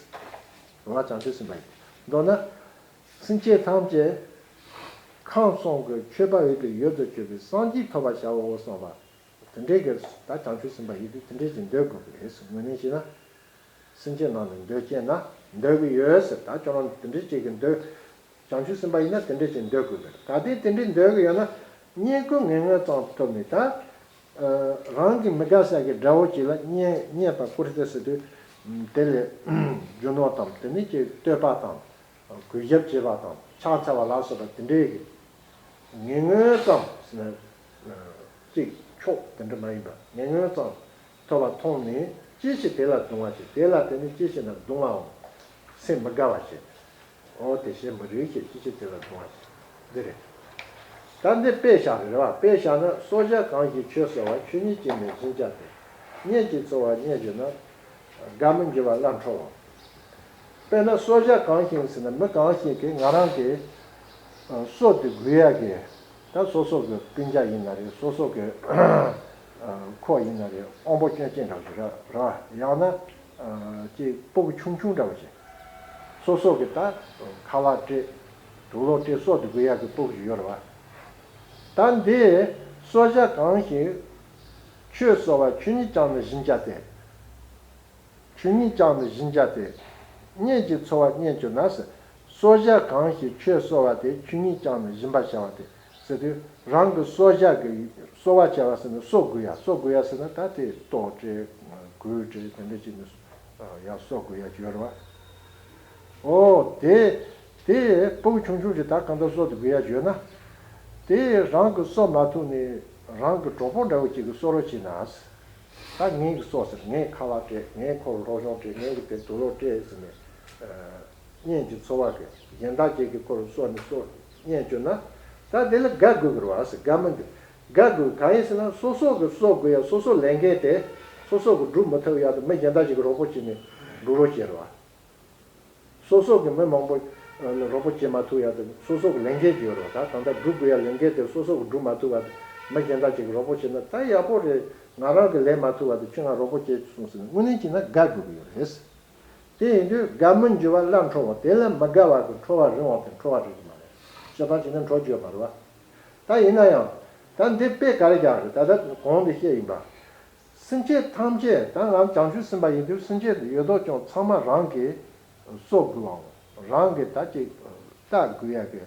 ང་བྱང་ཆུབ་སེམས་དཔའ་ཡིན། མདོར་ན། སེམས་ཅན་ཐམས་ཅད་ཁམས་གསུམ་གྱི་མཆོད་པ་འོས་པའི་ཡུལ་དུ་གྱུར་པའི་སངས་རྒྱས་ཐོབ་པར་བྱའོ་བསམ་པ། དེ་འདྲའི་གི་ད་བྱང་ཆུབ་སེམས་དཔའ་ཡིན་དུས་དེ་འདྲའི་ཅིག་འདོད་དགོས་ཀྱི་རེད། དངོས་གནས་བྱས་ན། སེམས་ཅན་རྣམས་ནི་འདོད་ཅེ་ན། འདོད་ཀྱི་ཡོད་ཟེར། ད་ཁྱོད་རང་དེ་འདྲའི་ཅིག་གི་འདོད། བྱང་ཆུབ་སེམས་དཔའ་ཡིན་ན་དེ་འདྲའི་ཅིག་འདོད་དགོས་ཀྱི་རེད། གལ་ཏེ་དེ་འདྲའི་འདོད་ཀྱི་ཡོད་ན། བསྙེན་བཀུར་ངན་ངོན་ཙམ་ཐོབ་ནས་ད། རང་གི་མི་དགའ་ས་གི་དགྲ་བོ་ཅིག་ལ་བསྙེན་བསྙེན་དང་བཀུར་སྟི་ཟེར་དུས། དེ་ལས་རྒྱུ་ནོར་དང་དེ་ནས་ཀྱི་བསྟོད་པ་དང་། གུས་ཞབས་བྱེད་པ་དང་ཕྱག་འཚལ་བ་ལ་སོགས་པ་དེ་འདྲའི་གི་ངན་ངོན་ཙམ་ཟེར་ན། གཅིག་ཕྱོགས་དེ་འདྲ་མ་ཡིན་པ་ངན་ངོན་ཙམ་ཐོབ་པ་མཐོང་ནས་ཅི་ཕྱིར་དེ་ལ་གདུང་བ་བྱེད། དེ་ལ་དེ་ནི་ཅི་ཕྱིར་ན་གདུང་བའམ་སེམས་མི་དགའ་བ་བྱེད། འོ་དེ་བཞིན་མི་རིགས་ཞེས་ཅི་ཕྱིར་དེ་ལ་གདུང་བ་བྱེད། འདི་རེད། ད་འདི་དཔེ་བཞག་རེད་བ། དཔེ་བཞག་ན་སོ་སྐྱ་གང་ཞིག་ཆོས་གསོལ་བ། ཆོས་ཉིད་ཅན་ནི་སྦྱིན་བྱ་སྟེ། གཉེན་གྱིས་འཚོ་བ་བསྙེན་གྱུར་ན། དགའ་མི་འགྱུར་བ་སླར་འཁྲོར་བའོ། དཔེར་ན་སོ་སྐྱ་གང་ཞིག་ཟེར་ན་མི་གང་ཞིག་གིས་ང་རང་གི་སྲོག་དེ་དགོས་ཡ་གི། ད་སོ་སོ་གི་སྤུན་ཀྱག་ཡིན་ན་རེད། སོ་སོ་གི་ཁོ་ཡིན་ན་རེད། དབང་པོ་སྐྱོན་ཅན་འདྲ་བོ་ཞིག་རེད་རེད་བ། ཡང་ན་ཅིག་སྤུ་གུ་ཆུང་ཆུང་འདྲ་བོ་ཞིག། སོ་སོ་གི་ད་ཁ་ལག་སྤྲད། དུག་ལོག་སྤྲད། སྲོག་དེ་དགོས་ཡ་གི་སྤུ་གུ་ཞིག་ཡོད་རེད་བ། ད་འདི་སོ་སྐྱ་གང་ཞིག་ཆོས་གསོལ་བ། ཆོས་ཉིད་ཀྱང་ནི་སྦྱིན་བྱ་སྟེ། ཆོས་ཉིད་ཀྱང་ནི་སྦྱིན་བྱ་སྟེ། གཉེན་གྱིས་འཚོ་བ་བསྙེན་གྱུར་ན་ཟེར། སོ་སྐྱ་གང་ཞིག་ཆོས་གསོལ་བ་སྟེ། ཆོས་ཉིད་ཀྱང་ནི་སྦྱིན་པར་བྱ་བ་སྟེ། ཟེར་དུས་རང་གི་སོ་སྐྱ་གི་གསོལ་བ་བྱ་བ་ཟེར་ན་སྲོག་དགོས་ཡ། སྲོག་དགོས་ཡ་ཟེར་ན་ད་དེ་ལྟོ་སྤྲད། གོས་སྤྲད། དེ་འདྲ་བྱས་ནས་ཡ་སྲོག་དགོས་ཡ་ཅིག་ཡོད་རེད་བ། འོ་དེ། དེ་སྤུ་གུ་ཆུང་ཆུང་ཞིག་ད་གང་ལྟར་སྲོག་དེ་དགོས་ཡ་ཅིག་ཡོད་ན། དེ་རང་གི་གསོ་མ་ཐུབ་ནས་རང་གི་གྲོགས་པོ་འདྲ་བོ་ཅིག་གི་གསོ་རོགས་བྱས་ན། ད་ངས་གི་གསོ་ཟེར། ངས་ཁ་ལག་སྤྲད། ངས་ཁོ་ལ་སློབ་སྦྱོང་སྤྲད། ངས་གི་དེ་དུག་ལོག་སྤྲད་ཟེར་ནས། གཉེན་གྱིས་འཚོ་བ་གི་གཞན་དག་ཅིག་གིས་ཁོ་ལ་གསོ་ནས་གསོ་བསྙེན་གྱུར་ན། ད་དེ་ལ་དགའ་དགོས་ཀྱི་རེད་བ་ཟེར། དགའ་མི་འདུག། དགའ་དགོས་གང་ཡིན་ཟེར་ན་སོ་སོ་གི་གསོ་དགོས་ཡ། སོ་སོ་ལས་འགན་དེ་སོ་སོ་གི་སྒྲུབ་མི་ཐུབ་ཡ་དེ་མི་གཞན་དག་ཅིག་གིས་རོགས་པ་བྱས་ནས་སྒྲུབ་རོགས་བྱས་རེད་བ། སོ་སོ་གི་མི་མང་པོ་ཨ་ནི་རོགས་པ་བྱེད་མ་ཐུབ་ཡ་དེ་སོ་སོ་གི་ལས་འགན་ཅིག་ཡོད་རེད་བ། ད་གང་ལྟར་སྒྲུབ་དགོས་ཡ་ལས་འགན་དེ་སོ་སོ་གི་སྒྲུབ་མ་ཐུབ་པ་དེ་མི་གཞན་དག་ཅིག་གིས་རོགས་པ་བྱས་ན་ད་ཡག་པོ་རེད། ང་རང་གིས་ལས་མ་ཐུབ་པ་དེ་ཁྱོད་ང་རོགས་པ་བྱས་སོང་ཟེར་ནས་དངོས་གནས་བྱས་ན་དགའ་དགོས་ཀྱི་ཡོད་རེད། དེ་ཡིན་དུས་དགའ་མི་འགྱུར་བ་སླར་འཁྲོར་བ། དེ་ལ་མི་དགའ་བ་གི་འཁྲོར་བ་རིང་བ་དེ་འཁྲོར་བ་རིང་གི་མ་རེད། སྤྱིར་བཏང་བྱས་ན་འཁྲོར་རྒྱུ་ཡོད་མ་རེད་བ། ད་ཡིན་ན་ཡང་ད་འདི་དཔེ་ག་རེ་རྒྱག་རེད། ད་ལྟ་གོང་དུ་བཤད་ཡིན་པ། སེམས་ཅན་ཐམས་ཅད་ད་ང་བྱང་ཆུབ་སེམས་དཔའ་ཡིན་དུས་སེམས་ཅན་དེ་ཡོད་དོ་ཅོག་ཚང་མ་རང་གི་གསོ་དགོས་པའམ་རང་གི་ད་ཅིག་ལྟ་དགོས་ཡ་གི་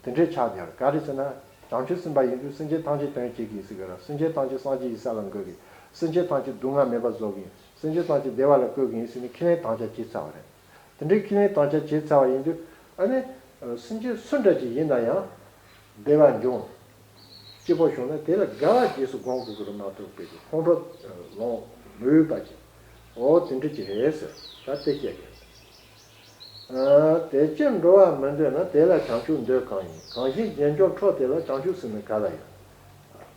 དེ་འདྲའི་ཆགས་བསྡད་ཡོད་རེད། ག་རེ་ཟེར་ན་བྱང་ཆུབ་སེམས་དཔའ་ཡིན་དུས་སེམས་ཅན་ཐམས་ཅད་དོན་བྱེད་ཀྱི་ཟེར་གི་རེད། སེམས་ཅན་ཐམས་ཅད་སངས་རྒྱས་ཀྱི་ས་ལ་འགོད་ཀྱི། སེམས་ཅན་ཐམས་ཅད་སྡུག་བསྔལ་མེད་པར་བཟོ་གི། སེམས་ཅན་ཐམས་ཅད་བདེ་བ་ལ་བཀོད་ཀྱི་ཡིན་ཟེར་ནས་ཁས་ལེན་དམ་བཅའ་བྱས་ཚར་བ་རེད། དེ་འདྲའི་ཁས་ལེན་དམ་བཅའ་བྱས་ཚར་བ་ཡིན་དུས་ཨ་ནི་སེམས་ཅན་སུ་འདྲ་ཅིག་ཡིན་ན་ཡང་བདེ་བ་འབྱུང་། སྐྱིད་པོ་བྱུང་ན་དེ་ལ་དགའ་བ་རྗེས་སུ་དགོངས་དགོས་ཀྱི་རེད་མ་གཏོགས་པའི་ཁོང་ཁྲོ་ལངས་མི་འོས་པ་ཅིག། འོ་དེ་འདྲ་ཅིག་རེད་ཟེར། ད་དེ་བཤད་ཀྱི་རེད། དེ་ཕྱིར་འགྲོ་བ་མི་འདོད་ན། དེ་ལ་བྱང་ཆུབ་འདོད་གང་ཡིན། གང་ཞིག་རྗེས་འཇུག་ཁྲོ་དེ་ལ། བྱང་ཆུབ་སེམས་ནི་ག་ལ་ཡོད།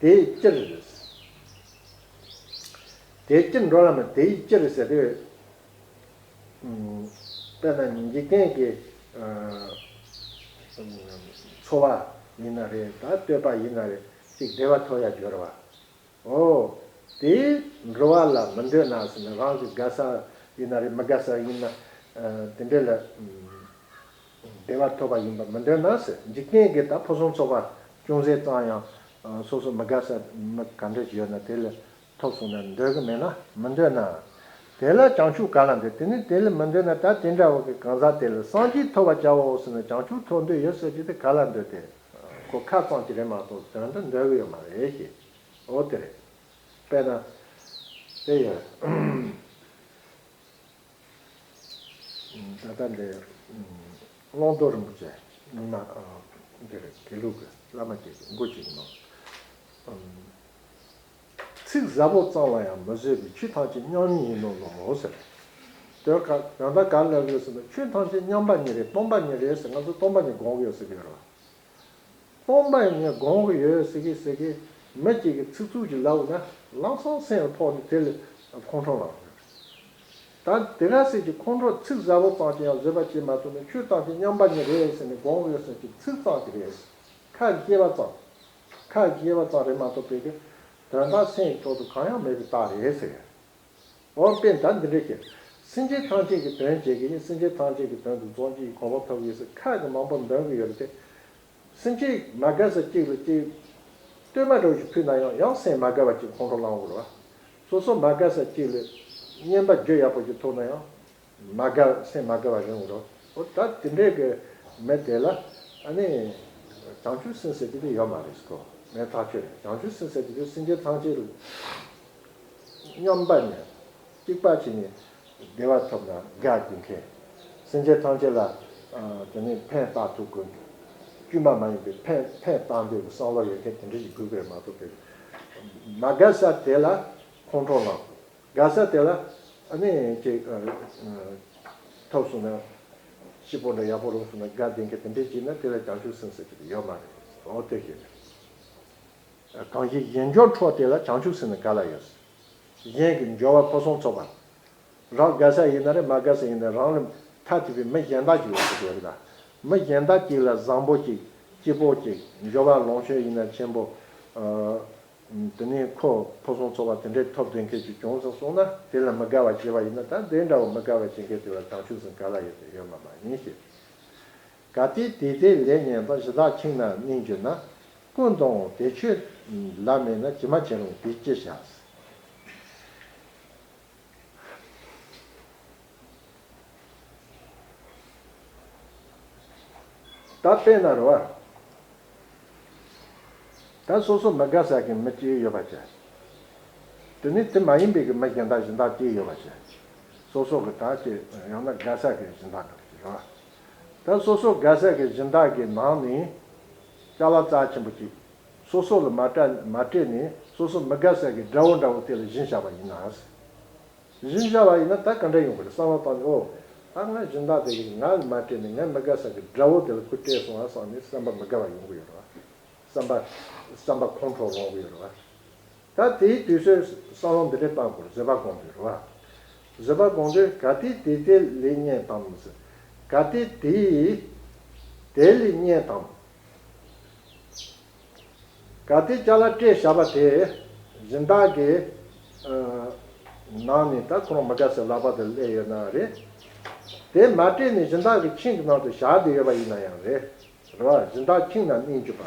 དེ་ཅི་རེད། དེ་ཕྱིར་འགྲོ་བ་མི་དེ་ཡི་ཅི་རེད་ཟེར་དུས། དཔེར་ན་འཇིག་རྟེན་གྱི་འཚོ་བ་ཡིན་ན་རེད། ད་བསྟོད་པ་ཡིན་ན་རེད། ཅིག་བདེ་བ་ཐོབ་ཡ་འགྱུར་བ། འོ། དེ་འགྲོ་བ་ལ་མི་འདོད་ན་ཟེར་ནས་རང་གི་དགའ་ས་ཡིན་ན་རེད། མི་དགའ་ས་ཡིན་ན་དེ་འདྲ་ལ་བདེ་བ་ཐོབ་པ་ཡིན་པ་མི་འདོད་ན་ཟེར། འཇིག་རྟེན་གྱི་ད་ཕུན་སུམ་ཚོགས་པ་ཅུང་ཟད་ཙམ་ཡང་སོ་སོ་མི་དགའ་ས་མི་ག་འདྲ་ཞིག་ཡོད་ན་དེ་ལ་ཐོབ་སོང་ན་འདོད་གི་མེད་ན་མི་འདོད་ན། དེ་ལ་བྱང་ཆུབ་ག་ལ་འདོད། དེ་ནི་དེ་ལ་མི་འདོད་ན་ད་དེ་འདྲ་བོ་གི་གང་ཟག་དེ་ལ་སངས་རྒྱས་ཐོབ་པར་བྱའོ་ཟེར་ན། བྱང་ཆུབ་ཐོབ་འདོད་ཡོད་ཟེར་གྱི་དེ་ག་ལ་འདོད་དེ། ཁོ་ཁ་ཙམ་གྱི་རེད་མ་གཏོགས་དོན་དུ་འདོད་གི་ཡོད་མ་རེད་ཞེས། འོ་དེ་རེད། དཔེར་ན། དེ་ཡོད། ད་ལྟ་འདི་ཀློང་རྡོལ་རིན་པོ་ཆེ་ནི་མ། འདི་རེད། དགེ་ལུགས་ཀྱི་བླ་མ་ཅིག་གི་མགུར་ཅིག་ནང་། ཚིག་ཟབ་པོ་ཙམ་ལ་ཡང་མི་བཟོད་པའི། ཆོས་ཐམས་ཅད་མཉམ་ཉིད་ཡིན་ནོ་ལོ་ཟེར། དོན་ག་ཡང་ད་ག་ལབ་ཡོད་ཟེར་ན། ཆོས་ཐམས་ཅད་མཉམ་པ་ཉིད་རེད། སྟོང་པ་ཉིད་རེད་ཟེར། ང་ཚོ་སྟོང་པ་ཉིད་སྒོམ་གྱི་ཡོད་ཟེར་གྱི་ཡོད་རེད་བ། སྟོང་པ་ཉིད་སྒོམ་གྱི་ཡོད་ཟེར་གྱི་ཟེར་གྱི་མི་གཅིག་གིས་ཚིག་རྩུབ་ཅིག་ལབ་ན་ལམ་སང་སེམས་ལ་ཕོག་ནས་དེ་ལ་ཁོང་ཁྲོ་ལངས་ཡོད་རེད། ད་དེ་ག་ཟེར་གྱི་ཁོང་ཁྲོ་ཚིག་ཟབ་པོ་ཙམ་གྱིས་ཡང་བཟོད་པ་བྱེད་མ་ཐུབ་ན། ཆོས་ཐམས་ཅད་མཉམ་པ་ཉིད་རེད་ཟེར་ནས་སྒོམ་གྱི་ཡོད་ཟེར་གྱི་ཚིག་ཙམ་གྱིས་རེད། ཁ་གིས་བཤད་པ་ཙམ། ཁ་གིས་བཤད་པ་ཙམ་རེད་མ་གཏོགས་པའི་གི་དོན་དག་སེམས་ཀྱི་ཐོག་ཏུ་གང་ཡང་མེད་པའི་རྟགས་རེད་ཟེར། འོ་དཔེ་ད་འདི་འདྲ་བྱས། སེམས་ཅན་ཐམས་ཅད་ཀྱི་དོན་བྱེད་ཀྱི་ཡིན། སེམས་ཅན་ཐམས་ཅད་ཀྱི་དོན་དུ་རྫོགས་བྱེད་ཀྱི་གོ་འཕང་ཐོབ་ཀྱི་ཡིན་ཟེར་ཁ་གིས་མང་པོ་འདོན་གྱི་ཡོད་རེད་དེ། སེམས་ཅན་མ་དགའ་ས་གཅིག་ལ་གཅིག་བསྟོད་སྨད་འདྲ་བོ་ཞིག་ཕུལ་ན་ཡང་ཡང་སེམས་མ་དགའ་བ་ཅིག་ཁོང་ཁྲོ་ལངས་འོང་རེད་བ། སོ་སོ་མ་དགའ་ས་གཅིག་ལ་སྙན་པ་རྒྱུ་ཡག་པོ་ཞིག་ཐོབ་ན་ཡང་མ་དགའ། སེམས་མ་དགའ་བ་རེད་འོང་རེད་བ། འོ་ད་དེ་འདྲའི་གི་མི་དེ་ལ་ཨ་ནི་བྱང་ཆུབ་སེམས་ཟེར་གྱི་དེ་ཡོད་མ་རེད་ཟེར་གོ། ངས་ཐག་ཆོད་རེད། བྱང་ཆུབ་སེམས་ཟེར་གྱི་དེ་སེམས་ཅན་ཐམས་ཅད་ལ་མཉམ་པ་ནས་གཅིག་པ་བྱས་ནས་བདེ་བ་ཐོབ་ན་དགའ་དགོས་མཁན། སེམས་ཅན་ཐམས་ཅད་ལ་ཨ་དེ་ནས་ཕན་བཏགས་ཐུབ་དགོས་མཁན། བཅོས་མ་མ་ཡིན་པའི་ཕན་ཕན་བཏགས་འདོད་ཀྱི་བསམ་བློ་ཡོད་མཁན་དེ་འདྲ་ཞིག་དགོས་ཀྱི་རེད་མ་གཏོགས་པའི་མ་དགའ་ས་དེ་ལ་ཁོང་ཁྲོ་ལངས། དགའ་ས་དེ་ལ་ཨ་ནི་ཅིག་ཨ་ཨ་ཐོབ་སོང་ན་སྐྱིད་པོ་འདྲ་ཡག་པོ་རུང་སོང་ན་དགའ་བསྡད་མཁན་དེ་འདྲ་ཞིག་ན་དེ་ལ་བྱང་ཆུབ་སེམས་ཟེར་གྱི་ཡོད་མ་རེད། འོ་དེ་ཞིག་རེད། གང་ཞིག་གཞན་འབྱོར་འཕྲོག་དེ་ལ་བྱང་ཆུབ་སེམས་ནི་ག་ལ་ཡོད། གཞན་གྱི་འབྱོར་བ་ཕུན་སུམ་ཚོགས་པ། རང་དགའ་ས་ཡིན་ན་རེད། མ་དགའ་ས་ཡིན་ན་རང་ལས་ཐ་དད་པའི་མི་གཞན་དག་ཅིག་ཡོད་ཟེར་གྱི་ཡོད་རེད་ད། མི་གཞན་དག་ཅིག་ལ་བཟང་པོ་ཅིག་སྐྱིད་པོ་ཅིག་འབྱོར་བ་ལོངས་སྤྱོད་ཡིན་ན་ཆེན་པོ། ཨ་དེ་ནས་ཁོ་ཕུན་སུམ་ཚོགས་པ་དེ་འདྲའི་ཐོབ་བསྡད་མཁན་ཅིག་བྱུང་སོང་སོང་ན་དེ་ལ་མི་དགའ་བ་བྱེད་པ་ཡིན་ན། ད་དེ་འདྲ་བོ་མི་དགའ་བ་བྱེད་མཁན་དེ་ལ་བྱང་ཆུབ་སེམས་ག་ལ་ཡོད་དེ་ཡོད་མ་མ་ཡིན་ཞེས། གལ་ཏེ་དེ་ལྟའི་ལས་ངན་པ། གཞི་བདག་ཁྱིམ་ན་གནས་གྱུར་ན། ཀུན་ཏུའང་དེ་ཆོས་ལ་མེད་ན། ཇི་མ་ཇི་རུང་དེས་ཅི་བྱ། ད་དཔེར་ན་རེད་བ། ད་སོ་སོ་མི་དགའ་ས་གི་མི་གཅིག་ཡོད་པ་བྱས། དེ་ནི་དེ་མ་ཡིན་པའི་གི་མི་གཞན་དག་གཞན་དག་གཅིག་ཡོད་པ་བྱས། སོ་སོ་གི་ད་ཅི་ཡང་ན་དགའ་ས་གི་གཞན་དག་གི་རེད་བ། ད་སོ་སོ་དགའ་ས་གི་གཞན་དག་གི་ནང་ནས་ཅ་ལག་རྩ་ཆེན་པོ་གཅིག་སོ་སོ་ལ་མ་སྤྲད་མ་སྤྲད་ནས་སོ་སོ་མི་དགའ་ས་གི་དགྲ་བོ་འདྲ་བོ་དེ་ལ་སྦྱིན་བཞག་པ་ཡིན་ན། སྦྱིན་བཞག་པ་ཡིན་ན་ད་ག་འདྲ་ཡོང་གི་རེད། བསམ་བློ་བཏང་ནས། འོ་ད་ང་སྦྱིན་བདག་དེ་གིས་ང་ལ་མ་སྤྲད་ནས་ང་མི་དགའ་ས་གི་དགྲ་བོ་དེ་ལ་ཁོས་སྤྲད་སོང་ཨ་བསམ་ནས་བསམ་པ་མི་དགའ་བ་ཡོང་གི་ཡོད་རེད་བ། བསམ་པ་བསམ་པ་ཁོང་ཁྲོ་ལངས་གི་ཡོད་རེད་བ། ད་དེའི་དུས་ཚོད་བསམ་བློ་འདི་འདྲ་བཏང་དགོས་རེད། བཟོད་པ་སྒོམ་དགོས་རེད་བ། བཟོད་པ་སྒོམ་དུས་གལ་ཏེ་དེ་ལྟའི་ལས་ངན་དང་ཟེར། གལ་ཏེ་དེས་དེ་ལས་ངན་དང་། གལ་ཏེ་ཅ་ལག་སྤྲད་བཞག་པ་དེ་སྦྱིན་བདག་གི་ཨ་ནང་ནས་ད་ཁོ་རང་མི་དགའ་སའི་ལག་པ་དེར་སླེབས་ཡོད་ན་རེད། དེ་མ་སྤྲད་ནས་སྦྱིན་བདག་གི་ཁྱིམ་གྱི་ནང་དུ་བཞག་བསྡད་ཡོད་པ་ཡིན་ན་ཡང་རེད། རེད་བ། སྦྱིན་བདག་ཁྱིམ་ན་གནས་གྱུར་པ།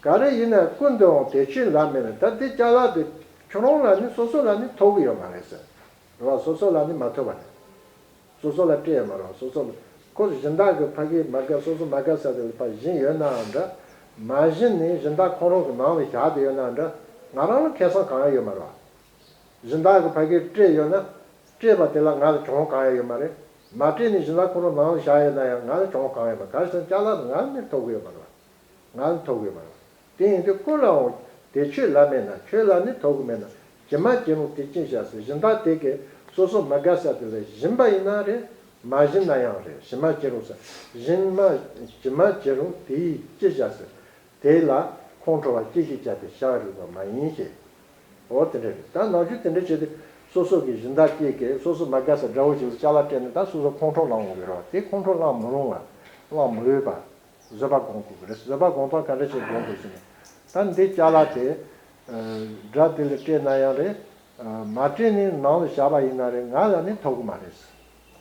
ག་རེ་ཡིན་ན་ཀུན་ཏུའང་དེ་ཆོས་ལ་མེད་ན། ད་དེ་ཅ་ལག་དེ་ཁྱོད་རང་ལ་ནི་སོ་སོ་ལ་ནི་ཐོབ་ཀྱི་ཡོད་མ་རེད་ཟེར། རེད་བ། སོ་སོ་ལ་ནི་མ་ཐོབ་པ་རེད། སོ་སོ་ལ་སྤྲད་ཡོད་མ་རེད་བ། སོ་སོ་ལ། ཁོ་སྦྱིན་བདག་གི་ཕ་གི་མ་དགའ། སོ་སོ་མ་དགའ་ས་དེ་ལ་ཕར་སྦྱིན་ཡོད་ནའང་འདྲ། མ་སྦྱིན་ནས་སྦྱིན་བདག་ཁོ་རང་གི་ནང་ལ་བཞག་བསྡད་ཡོད་ནའང་འདྲ། ང་རང་ལ་ཁེ་བཟང་གང་ཡང་ཡོད་མ་རེད་བ། སྦྱིན་བདག་གི་ཕ་གིར་སྤྲད་ཡོད་ན། སྤྲད་པ་དེ་ལ་ང་ལ་གྱོང་གང་ཡང་ཡོད་མ་རེད། མ་སྤྲད་ནས་སྦྱིན་བདག་ཁོ་རང་ནང་ལ་བཞག་ཡོད་ན་ཡང་ང་ལ་གྱོང་གང་ཡང་ཡོད་མ་རེད། ག་རེ་ཟེར་ན་ཅ་ལག་དེ་ང་ལ་ནི་ཐོབ་གི་ཡོད་མ་རེད་བ། ང་ལ་ཐོབ་གི་ཡོད་མ་རེད་བ། དེ་ཡིན་དུས་ཀུན་ལའང་དེ་ཆོས་ལ་མེད་ན། ཆོས་ལ་ནི་ཐོབ་གི་མེད་ན། ཇི་མ་ཇི་རུང་དེས་ཅི་བྱ་ཟེར། སྦྱིན་བདག་དེ་གིས་སོ་སོ་མ་དགའ་ས་དེ་ལ་སྦྱིན་པ་ཡིན་ན་རེད། མ་སྦྱིན་ན་ཡང་རེད། ཇི་མ་ཇི་རུང་ཟེར། སྦྱིན་མ་ཇི་མ་ཇི་རུང་དེས་ཅི་བྱ་ཟེར། དེ་ལ་ཁོང་ཁྲོ་བ་ཅི་ཞིག་བྱ་སྟེ་བྱ་བར་རིགས་པ་མ་ཡིན་ཞེས། འོ་དེ་འདྲ་རེད། ད་ནང་ཆོས་དེ་འདྲ་བྱས་ཏེ་སོ་སོ་གི་སྦྱིན་བདག་ཅིག་གིས་སོ་སོ་མ་དགའ་ས་དགྲ་བོ་ཞིག་ལ་ཅ་ལག་སྤྲད་ནས་ད་སོ་སོ་ཁོང་ཁྲོ་ལངས་འོང་གི་རེད་བ། དེ་ཁོང་ཁྲོ་ལངས་མི་རུང་བ། ལངས་མི་འོས་པ། བཟོད་པ་སྒོམ་དགོས་ཀྱི་རེད། བཟོད་པ་སྒོམ་སྟངས་ག་འདྲ་ཞིག་སྒོམ་དགོས་ཟེར་ན། ད་འདི་ཅ་ལག་དེ་དགྲ་དེ་ལ་སྤྲད་ན་ཡང་རེད། མ་སྤྲད་ནས་ནང་ལ་བཞག་པ་ཡིན་ན་རེད། ང་ལ་ནི་ཐོབ་ཀྱི་མ་རེད།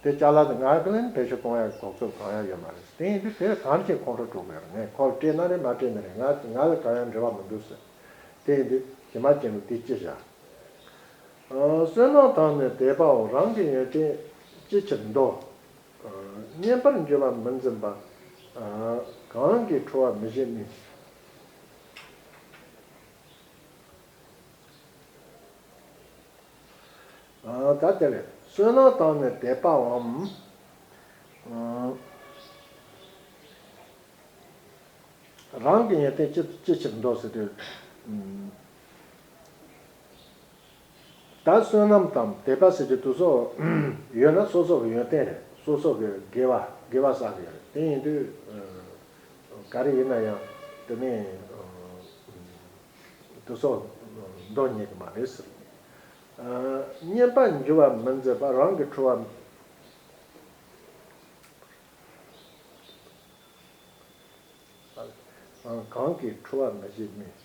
དེ་ཅ་ལག་དེ་ང་གི་ལ་ནི་བེད་སྤྱོད་གཏོང་ཡག་གོ་སྐབས་གང་ཡང་ཡོད་མ་རེད། དེ་ཡིན་དུས་དེ་གང་ཅིའི་ཁོང་ཁྲོ་སྒྲོག་གི་ཡོད་རེད། ངས་ཁོ་ལ་སྤྲད་ན་རེད། མ་སྤྲད་ན་རེད། ང་ང་ལ་གང་ཡང་འབྲེལ་བ་མི་འདུག་ཟེར། དེ་ཡིན་དུས་ཇི་མ་ཇི་རུང་དེས་ཅི་བྱ། བསོད་ནམས་དང་ནི་དད་པའོ། རང་གི་ཡོན་ཏན་ཅི་ཕྱིར་འདོར། བསྙེན་པར་འགྱུར་བ་མི་འཛིན་པ། གང་གིས་ཁྲོ་བ་མི་བྱེད་མིན། ད་དེ་ལས་བསོད་ནམས་དང་ནི་དད་པའམ། རང་གི་ཡོན་ཏན་ཅི་ཅི་ཕྱིར་འདོར་ཟེར་དུས། ད་བསོད་ནམས་དང་དད་པ་ཟེར་གྱི་དུས་སོགས་ཡོད་ན་སོ་སོ་གི་ཡོན་ཏན་རེད། སོ་སོ་གི་དགེ་བ་དགེ་བ་བསགས་ཀྱི་ཡོད་རེད། དེ་ཡིན་དུས་ག་རེ་ཡིན་ན་ཡང་དེ་ནས་དུས་སོགས་འདོར་ཉན་གྱི་མ་རེད་ཟེར། བསྙེན་པར་འགྱུར་བ་མི་འཛིན་པ། རང་གིས་ཁྲོ་བ། གང་གིས་ཁྲོ་བ་མི་བྱེད་མིན།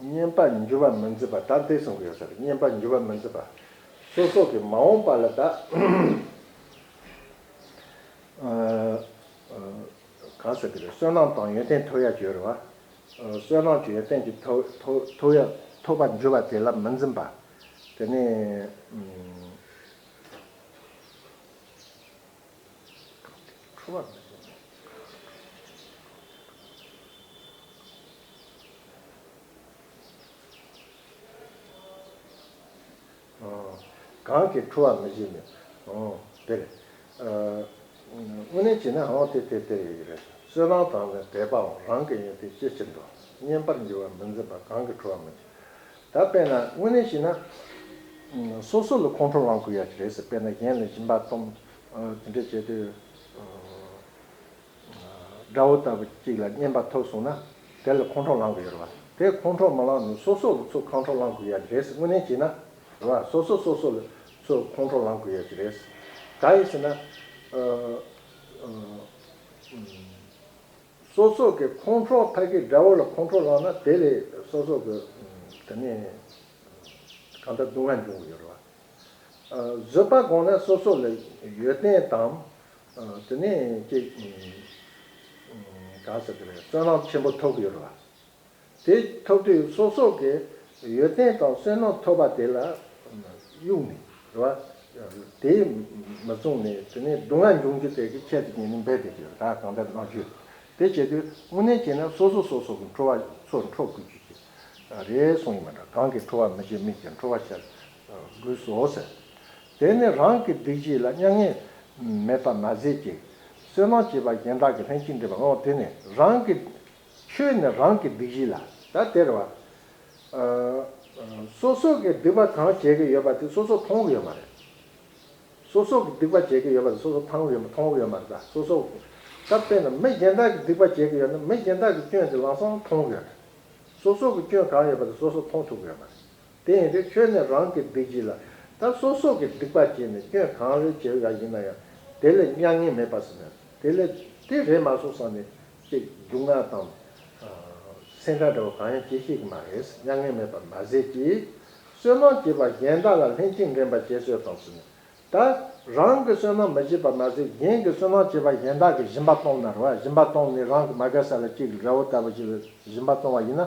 བསྙེན་པར་འགྱུར་བ་མི་འཛིན་པ། ད་འདི་གསུང་གི་ཡོད་ས་རེད། བསྙེན་པར་འགྱུར་བ་མི་འཛིན་པ། སོ་སོ་གི་མ་འོངས་པ་ལ་ད་གང་ཟེར་གི་རེད། བསོད་ནམས་དང་ཡོན་ཏན་ཐོབ་ཡ་ཅིག་ཡོད་རེད་བ། བསོད་ནམས་ཀྱི་ཡོན་ཏན་གྱི་ཐོབ་ཐོབ་ཐོབ་ཡ་ཐོབ་པར་འགྱུར་བ་དེ་ལ་མི་འཛིན་པ། དེ་ནས་ཁྲོ་བ་མི་འཛིན་པ། གང་གིས་ཁྲོ་བ་མི་བྱེད་མིན། དེ་རེད། དངོས་གནས་བྱས་ན་འོ་དེ་དེ་དེ་ཡིན་གྱི་རེད། བསོད་ནམས་དང་ནི་དད་པའང་། རང་གི་ཡོན་ཏན་ཅི་ཕྱིར་འདོར། བསྙེན་པར་འགྱུར་བ་མི་འཛིན་པ། གང་གིས་ཁྲོ་བ་མི་བྱེད། ད་དཔེར་ན་དངོས་གནས་བྱས་ན་སོ་སོ་ལ་ཁོང་ཁྲོ་ལངས་དགོས་ཡ་ཅིག་རེད་ཟེར། དཔེར་ན་གཞན་ལ་སྦྱིན་པ་གཏོང་དེ་འདྲ་བྱེད་དུས། དགྲ་བོ་ལྟ་བུ་གཅིག་ལ་རྔན་པ་ཐོབ་སོང་ན་དེ་ལ་ཁོང་ཁྲོ་ལངས་དགོས་ཡོད་རེད་བ། དེ་ཁོང་ཁྲོ་མ་ལངས་ནས་སོ་སོ་ལ་ཚུར་ཁོང་ཁྲོ་ལངས་དགོས་ཡ་རེད་ཟེར། དངོས་གནས་བྱས་ན་རེད་བ། སོ་སོ་སོ་སོ་ལ་ཚུར་ཁོང་ཁྲོ་ལངས་དགོས་ཡ་ཅིག་རེད། ག་ཡིན་ཟེར་ན། སོ་སོ་གི་ཁོང་ཁྲོ་ཕ་གི་དགྲ་བོ་ལ་ཁོང་ཁྲོ་ལངས་ན་དེ་ལས་སོ་སོ་གི་དེ་ནས་གང་ལྟར་སྡུག་བསྔལ་འབྱུང་གི་ཡོད་རེད་བ། བཟོད་པ་སྒོམ་ན་སོ་སོ་ལ་ཡོན་ཏན་དང་། དེ་ནས་ཅིག་གང་ཟེར་གི་རེད། བསོད་ནམས་ཆེན་པོ་ཐོབ་གི་ཡོད་རེད་བ། དེ་ཐོབ་དུས་སོ་སོ་གི་ཡོན་ཏན་དང་བསོད་ནམས་ཐོབ་པ་དེ་ལ་གཡུག་ནས་རེད་བ། དེ་མི་བཟུང་ནས་དེ་ནས་སྡུག་བསྔལ་འབྱུང་རྒྱུ་དེ་གི་ཆེད་དུ་ཉིད་ནས་འབད་དེ་གི་རེད། ད་གང་ལྟར་གནང་རྒྱུ་དེ་བྱེད་དུས་དངོས་གནས་བྱས་ན་སོ་སོ་སོ་སོ་གི་ཁྲོ་བ་ཚུར་འཕྲོག་དགོས་རྒྱུ་ཅིག་རེད་གསུངས་ཡིན་པ་འདྲ། གང་གིས་ཁྲོ་བ་མི་བྱེད་མིན་ཀྱང་། ཁྲོ་བ་བྱེད་དགོས་སོ་ཟེར། དེ་ནི་རང་གི་སྡིག་བྱས་ལ། མྱ་ངན་མེད་པར་མ་ཟད་ཀྱི། བསོད་ནམས་བྱས་པ་གཞན་དག་གིས། ལྷན་ཅིག་འདྲེན་པ། འོ་དེ་ནི་རང་གི་ཁྱོད་ནི་རང་གི་སྡིག་བྱས་ལ། ད་དེ་རེད་བ། སོ་སོ་གི་སྡིག་པ་གང་བྱེད་ཀྱི་ཡོད་པ་དེ་སོ་སོ་མཐོང་གི་ཡོད་མ་རེད། སོ་སོ་གི་སྡིག་པ་བྱེད་ཀྱི་ཡོད་པ་དེ་སོ་སོ་མཐོང་གི་ཡོད་མ་མཐོང་གི་ཡོད་མ་རེད། ད་སོ་སོ་ད་དཔེར་ན་མི་གཞན་དག་གི་སྡིག་པ་བྱེད་ཀྱི་ཡོད་ན་མི་གཞན་དག་གི་སྐྱོན་དེ་ལམ་སང་མཐོང་གི་ཡོད་རེད། སོ་སོ་གི་སྐྱོན་གང་ཡོད་པ་དེ་སོ་སོ་མཐོང་ཐུབ་ཀྱི་ཡོད་མ་རེད། དེ་ཡིན་དུས་ཁྱོད་ནི་རང་གི་སྡིག་བྱས་ལ། ད་སོ་སོ་གི་སྡིག་པ་བྱས་ནས་སྐྱོན་གང་རེ་བྱེད་ཡ་ཡིན་ན་ཡང་དེ་ལ་མྱ་ངན་མེད་པ་ཟེར་ནས་དེ་ལ་དེ་རེད་མ་སོང་བསམ་ནས་ཅིག་སྡུག་བསྔལ་དང་། སེམས་ཁྲལ་འདྲ་བོ་གང་ཡང་བྱེད་ཤེས་ཀྱི་མ་རེད། མྱ་ངན་མེད་པར་མ་ཟད་ཀྱི། བསོད་ནམས་བྱས་པ་གཞན་དག་ལ། ལྷན་ཅིག་འདྲེན་པར་བྱེད་གསོལ་དང་ཟེར་ནས། ད་རང་གི་བསོད་ནམས་མི་བྱེད་པ་མ་ཟད་གཞན་གྱི་བསོད་ནམས་བྱས་པ་གཞན་དག་གིས་སྦྱིན་པ་གཏོང་ན་རེད་བ། སྦྱིན་པ་གཏོང་ནས་རང་གི་མ་དགའ་ས་ལ་གཅིག་དགྲ་བོ་ལྟ་བུ་ཞིག་ལ་སྦྱིན་པ་གཏོང་བ་ཡིན་ན།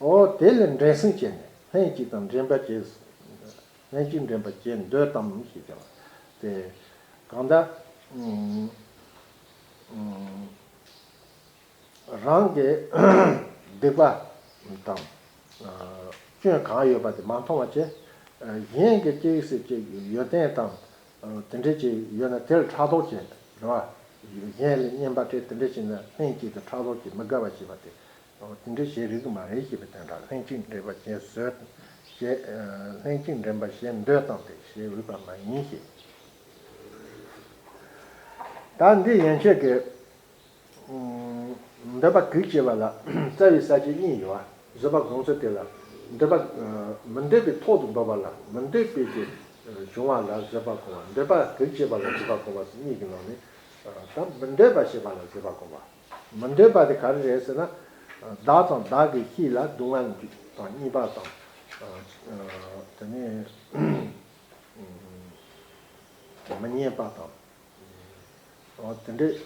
འོ་དེ་ལ་འགྲན་སེམས་བྱས་ནས་ལྷན་ཅིག་དང་འདྲེན་པ་བྱེད། ལྷན་ཅིག་འདྲེན་པ་བྱེད་འདོད་དམ་ཞེས་བྱ་བ་སྟེ། གང་ལྟར། རང་གི་སྡིག་པ་དང་སྐྱོན་གང་ཡོད་པ་དེ་མ་མཐོང་བ་བྱས། གཞན་གྱི་སྐྱེ་ཡུལ་ཟེར་གྱི་ཡོན་ཏན་དང་དེ་འདྲས་ཅིག་ཡོད་ན་དེར་ཕྲག་དོག་བྱེད་རེད་བ། གཞན་ལ་བསྙེན་པ་སྤྲད་དེ་འདྲས་བྱས་ན་ལྷན་སྐྱེས་དེ་ཕྲག་དོག་གིས་མི་དགའ་བ་བྱེད་པ་དེ། དེ་འདྲས་བྱེད་རིགས་མ་རེད་ཞེས་པའི་དོན་དག་ལྷན་ཅིག་འདྲེན་པ་བྱེད་བཟོད། ཞེས། ལྷན་ཅིག་འདྲེན་པ་བྱེད་འདོད་དང་དེ་བྱེད་འོས་པ་མ་ཡིན་ཞེས། ད་འདི་ཡན་ཆད་ཀྱི་འདོད་པ་གུས་བྱེད་པ་ལ་རྩ་བའི་ས་བཅད་གཉིས་ཡོད་པ། བཟོད་པ་སྒོམ་ཚུལ་དེ་ལ་འདོད་པ་མི་འདོད་པའི་ཐོག་ཏུ་འབབ་པ་ལ་མི་འདོད་པའི་གི་བྱུང་བ་ལ་བཟོད་པ་སྒོམ་པ། འདོད་པ་གུས་བྱེད་པ་ལ་བཟོད་པ་སྒོམ་པ་ཟེར་གཉིས་ཀྱི་ནང་ནས་ད་མི་འདོད་པ་བྱེད་པ་ལ་བཟོད་པ་སྒོམ་པ། མི་འདོད་པ་དེ་ག་རེ་རེད་ཟེར་ན། བདག་དང་བདག་གི་ཤེས་ལ་སྡུག་བསྔལ་དང་གཉིས་པ་དང་། དེ་ནས་མི་སྙན་པ་དང་། དེ་འདྲས་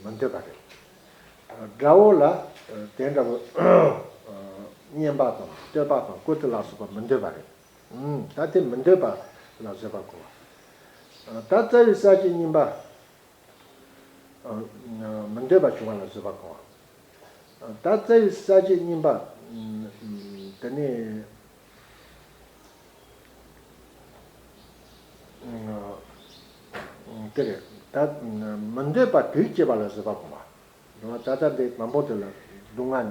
མི་འདོད་པ་རེད། དགྲ་བོ་ལ་དེ་འདྲ་བོ་སྙན་པ་དང་བསྟོད་པ་དང་བཀུར་སྟི་ལ་སོགས་པ་མི་འདོད་པ་རེད། ད་དེ་མི་འདོད་པ་ལ་བཟོད་པ་སྒོམ་པ། ད་རྩ་བའི་ས་བཅད་གཉིས་པ། མི་འདོད་པ་བྱུང་བ་ལ་བཟོད་པ་སྒོམ་པ། ད་རྩ་བའི་ས་བཅད་གཉིས་པ། དེ་ནས་དེ་རེད། ད་མི་འདོད་པ་གུས་བྱེད་པ་ལ་བཟོད་པ་སྒོམ་པ། ད་ལྟ་འདི་དང་པོ་དེ་ལ་སྡུག་བསྔལ།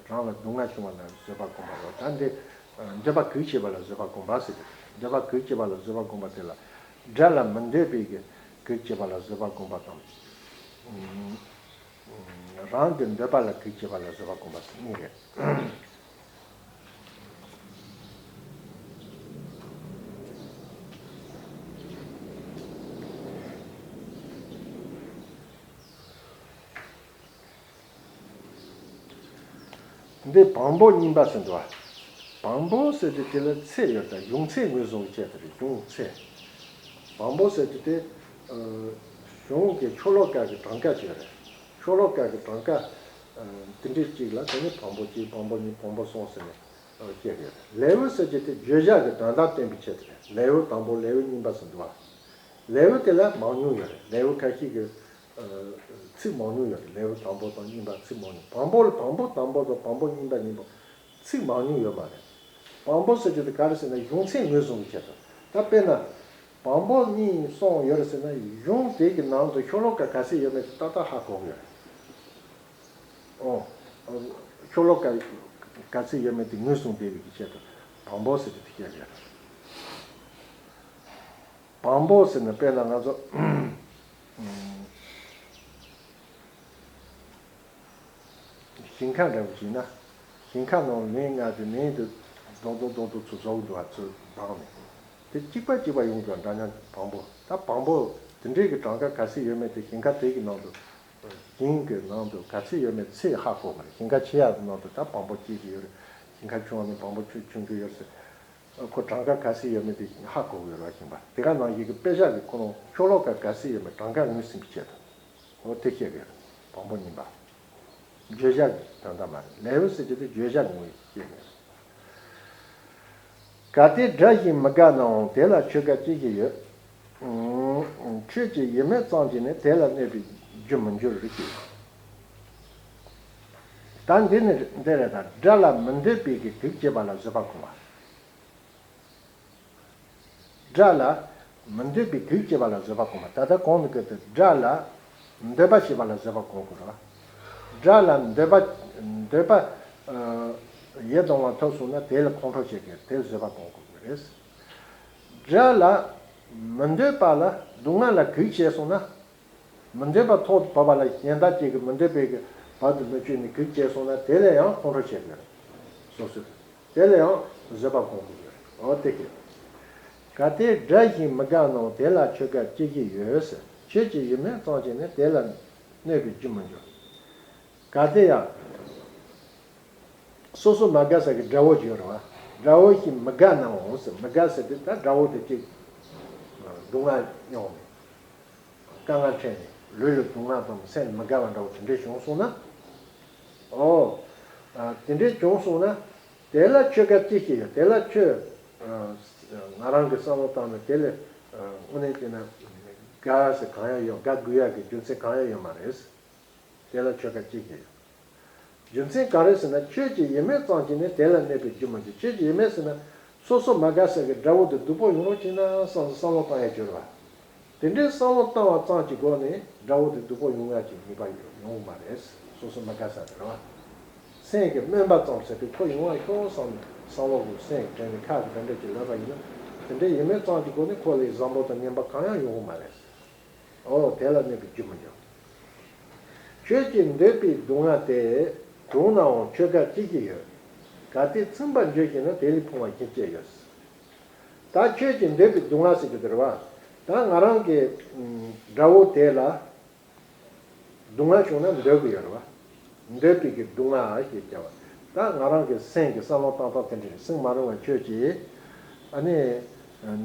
རང་ལ་སྡུག་བསྔལ་བྱུང་བ་ལ་བཟོད་པ་སྒོམ་པ་རེད། ད་འདི་འདོད་པ་གུས་བྱེད་པ་ལ་བཟོད་པ་སྒོམ་པ་ཟེར་གྱི་རེད། འདོད་པ་གུས་བྱེད་པ་ལ་བཟོད་པ་སྒོམ་པ་དེ་ལ་དགྲ་ལ་མི་འདོད་པའི་གི་གུས་བྱེད་པ་ལ་བཟོད་པ་སྒོམ་པ་དང་། རང་གི་འདོད་པ་ལ་གུས་བྱེད་པ་ལ་བཟོད་པ་སྒོམ་པ་ཟེར་གཉིས་རེད། འདི་བམ་པོ་གཉིས་པ་ཟེར་འདུག་བ། བམ་པོ་ཟེར་དུས་དེ་ལ་ཚད་ཡོད་ད། གཞུང་ཚད་ངོས་བཟུང་བྱས་དེ་རེད། གཞུང་ཚད། བམ་པོ་ཟེར་དུས་དེ་གཞུང་གི་ཤོ་ལོ་ཀ་གི་གྲངས་ཀ་ཅིག་རེད། ཤོ་ལོ་ཀ་གི་གྲངས་ཀ་དེ་འདྲའི་གཅིག་ལ་དེ་ནི་བམ་པོ་གཅིག་བམ་པོ་གཉིས་བམ་པོ་གསུམ་ཟེར་ནས་བཤད་ཡོད་རེད། ལེའུ་ཟེར་གྱི་དེ་བརྗོད་བྱ་གི་དོན་དག་སྟོན་པའི་ཆེད་དུ་རེད། ལེའུ་དང་པོ་ལེའུ་གཉིས་པ་ཟེར་འདུག་བ། ལེའུ་དེ་ལ་མང་ཉུང་ཡོད་རེད། ལེའུ་ཁ་ཤས་ཀྱི་ཚིག་མང་ཉུང་ཡོད་རེད། ལེའུ་དང་པོ་དང་གཉིས་པ་ཚིག་མང་ཉུང་། བམ་པོ་ལ་བམ་པོ་དང་པོ་དང་བམ་པོ་གཉིས་པ་གཉིས་པོ་ཚིག་མང་ཉུང་ཡོད་མ་རེད། བམ་པོ་ཟེར་རྒྱུ་དེ་ག་རེ་ཟེར་ན་གཞུང་ཚད་ངོས་བཟུང་གི་ཆེད་དུ། ད་དཔེར་ན་བམ་པོ་གཉིས་གསུམ་ཡོད་རེད་ཟེར་ན་གཞུང་དེ་གི་ནང་དུ་ཤོ་ལོ་ཀ་ག་ཚད་ཡོད་མེད་དེ་ཏག་ཏག་ཧ་གོ་གི་ཡོད་རེད། ཨོ། ཤོ་ལོ་ཀ་ག་ཚད་ཡོད་མེད་དེ་ངོས་བཟུང་བསྡད་པའི་གི་ཆེད་དུ་བམ་པོ་ཟེར་གྱི་དེ་བཤད་ཡོད་རེད། བམ་པོ་ཟེར་ན་དཔེར་ན་ང་ཚོ་ཞིང་ཁ་འདྲ་བོ་ཞིག་ན། ཞིང་ཁ་ནང་ལན་ལྔ་དེ་ལན་དེ་རྡོག་རྡོག་རྡོག་རྡོག་ཚུར་བཟོ་གི་འདུག་བ། ཚུར་བཏང་ནས་དེ་གཅིག་པ་གཅིག་པ་ཡོང་དུས་འདྲ་མཉམ་བམ་པོ། ད་བམ་པོ་དེ་འདྲའི་གི་གྲངས་ཀ་ག་ཚད་ཡོད་མེད་དེ་ཞིང་ཁ་དེ་གི་ནང་དུ། ཞིང་གི་ནང་དུ་ག་ཚད་ཡོད་མེད་ཚད་ཧ་གོ་གི་རེད། ཞིང་ཁ་ཆེ་ཡག་གི་ནང་དུ་ད་བམ་པོ་སྐྱེས་ཀྱི་ཡོད་རེད། ཞིང་ཁ་ཆུང་བ་ནས་བམ་པོ་ཆུང་ཆུང་གི་ཡོད་རེད་ཟེར། ཁོ་གྲངས་ཀ་ག་ཚད་ཡོད་མེད་དེ་ཧ་གོ་གི་ཡོད་རེད་བ། ཞིང་པ་དེ་ག་ནང་བཞིན་གྱི་དཔེ་བཞག་གི་ཁོ་རང་ཤོ་ལོ་ཀ་ག་ཚད་ཡོད་མེད་གྲངས་ཀ་ངོས་ཟིན་གྱི་ཆེད་དུ། འོ་དེ་བཤད་གི་ཡོད་རེད། བམ་པོ་གཉིས་པ། བརྗོད་བྱ་གི་དོན་དག་མ་རེད། ལེའུ་ཟེར་གྱི་དེ་བརྗོད་བྱ་ངོས་བཤད་གི་ཡོད་རེད། གལ་ཏེ་དགྲ་གཞན་མི་དགའ་ནའང་དེ་ལ་ཆོས་འགལ་ཅི་ཞིག་ཡོད། ཆོས་ཀྱི་ཡུལ་མེད་ཙམ་གྱིས་ནི་དེ་ལ་གནོད་པའི་རྒྱུ་མི་འགྱུར་ཞེས། ད་འདི་ནི་འདི་རེད། ད་དགྲ་ལ་མི་འདོད་པའི་གི་གུས་བྱེད་པ་ལ་བཟོད་པ་སྒོམ་པ། དགྲ་ལ་མི་འདོད་པའི་གུས་བྱེད་པ་ལ་བཟོད་པ་སྒོམ་པ། ད་ལྟ་གོང་དུ་བཀོད་དེ་དགྲ་ལ་འདོད་པ་བྱེད་པ་ལ་བཟོད་པ་སྒོམ་དགོས་རེད་བ། དགྲ་ལ་འདོད་པ་འདོད་པ་ཡིད་དུ་འོང་བ་ཐོབ་སོང་ན་དེ་ལ་ཁོང་ཁྲོ་བྱེད་དགོས། དེ་བཟོད་པ་སྒོམ་དགོས་ཀྱི་རེད། དགྲ་ལ་མི་འདོད་པ་ལ་སྡུག་བསྔལ་ལ་གུས་བྱས་སོང་ན། མི་འདོད་པ་ཐོག་ཏུ་བབས་པ་ལ་གཞན་དག་ཅིག་གིས་མི་འདོད་པའི་གི་བར་དུ་མི་ཆོད་ནས་གུས་བྱས་སོང་ན་དེ་ལ་ཡང་ཁོང་ཁྲོ་བྱེད་དགོས་རེད། སོ་སོས། དེ་ལ་ཡང་བཟོད་པ་སྒོམ་དགོས་རེད། འོ་དེ་གི། གལ་ཏེ་དགྲ་གཞན་མི་དགའ་ནའང་དེ་ལ་ཆོས་འགལ་ཅི་ཞིག་ཡོད་ཟེར། ཆོས་ཀྱི་ཡུལ་མེད་ཙམ་གྱིས་ནི་དེ་ལ་གནོད་པའི་རྒྱུ་མི་འགྱུར། གལ་ཏེ་ཡང་། སོ་སོ་མ་དགའ་ས་གི་དགྲ་བོ་ཅིག་ཡོད་རེད་བ། དགྲ་བོ་ཞིག་མི་དགའ་ནའང་ཟེར། མི་དགའ་ཟེར་དུས་ད་དགྲ་བོ་དེ་གཅིག་སྡུག་བསྔལ་མྱོང་ནས། དཀའ་ངལ་འཕྲད་ནས་ལུས་ལ་སྡུག་བསྔལ་དང་སེམས་མི་དགའ་བ་འདྲ་བོ་དེ་འདྲས་བྱུང་སོང་ན། ཨོ། ཨ། དེ་འདྲས་བྱུང་སོང་ན། དེ་ལ་ཆོས་འགལ་ཅི་ཞིག་ཡོད། དེ་ལ་ཆོས། ཨ། ང་རང་གི་བསམ་བློ་བཏང་ན་དེ་ལ། ཨ། དངོས་གནས་བྱས་ན། དགའ་ཟེར་གང་ཡང་ཡོད། དགའ་དགོས་ཡག་གི་རྒྱུ་མཚན་གང་ཡང་ཡོད་མ་རེད། དེ་ལ་ཆོས་འགལ་ཅི་ཞིག་ཡོད། རྒྱུ་མཚན་ག་རེ་ཟེར་ན་ཆོས་ཀྱི་ཡུལ་མེད་ཙམ་གྱིས་ནི་དེ་ལ་གནོད་པའི་རྒྱུ་མི་འགྱུར། ཆོས་ཀྱི་ཡུལ་མེད་ཟེར་ན། སོ་སོ་མ་དགའ་ས་གི་དགྲ་བོ་དེ་སྡུག་པོ་ཡོང་རོགས་བྱེད་ན་བསམ་བསམ་བློ་བཏང་ཡ་གྱུར་བ། དེ་འདྲའི་བསམ་བློ་བཏང་བ་ཙམ་གྱི་སྒོ་ནས་དགྲ་བོ་དེ་སྡུག་པོ་ཡོང་ཡ་གི་ངེས་པ་ཡོང་གི་མ་རེད། སོ་སོ་མ་དགའ་ས་དེ་རེད་བ། སེམས་ཀྱི་སྨོན་པ་ཙམ་ཟེར་དུས་ཁོ་ཡོང་བ་ཤོག་བསམ་ནས་བསམ་བློ་གི་སེམས་ཀྱི་དྲན་ནས་ཁ་གི་དེ་འདྲ་ཅིག་ལབ་པ་ཡིན་ན། དེ་འདྲའི་ཡིན་མིན་ཙམ་གྱི་སྒོ་ནས་ཁོ་ལས་བཟང་པོ་དང་ངན་པ་གང་ཡང་ཡོང་གི་མ་རེད། ཨོ་དེ་ལ་གནོད་པའི་རྒྱུ་མི་འབྱུང་། ཁྱོད་ཀྱིས་འདོད་པའི་སྡུག་བསྔལ་དེ་གྲུབ་ནའང་ཁྱོད་དགའ་སྐྱིད་ཀྱི་ཡོད། གལ་ཏེ་ཚིམ་པར་འགྱུར་ཞེ་ན་དེ་ལས་ཕོངས་པ་སྙིང་རྗེ་ཡོད། ད་ཁྱོད་ཀྱིས་འདོད་པའི་སྡུག་བསྔལ་ཟེར་གྱི་འདུག་རེད་བ། ད་ང་རང་གི་ཨུམ་དགྲ་བོ་དེ་ལ་སྡུག་བསྔལ་བྱུང་ན་འདོད་ཀྱི་ཡོད་རེད་བ། འདོད་པའི་གི་སྡུག་བསྔལ་ཞེས་བྱ་བ། ད་ང་རང་གི་སེམས་ཀྱི་བསམ་བློ་བཏང་སྟངས་དེ་འདྲ་རེད། སེམས་མ་རུང་བ་ཁྱོད་ཀྱིས་ཨ་ནི་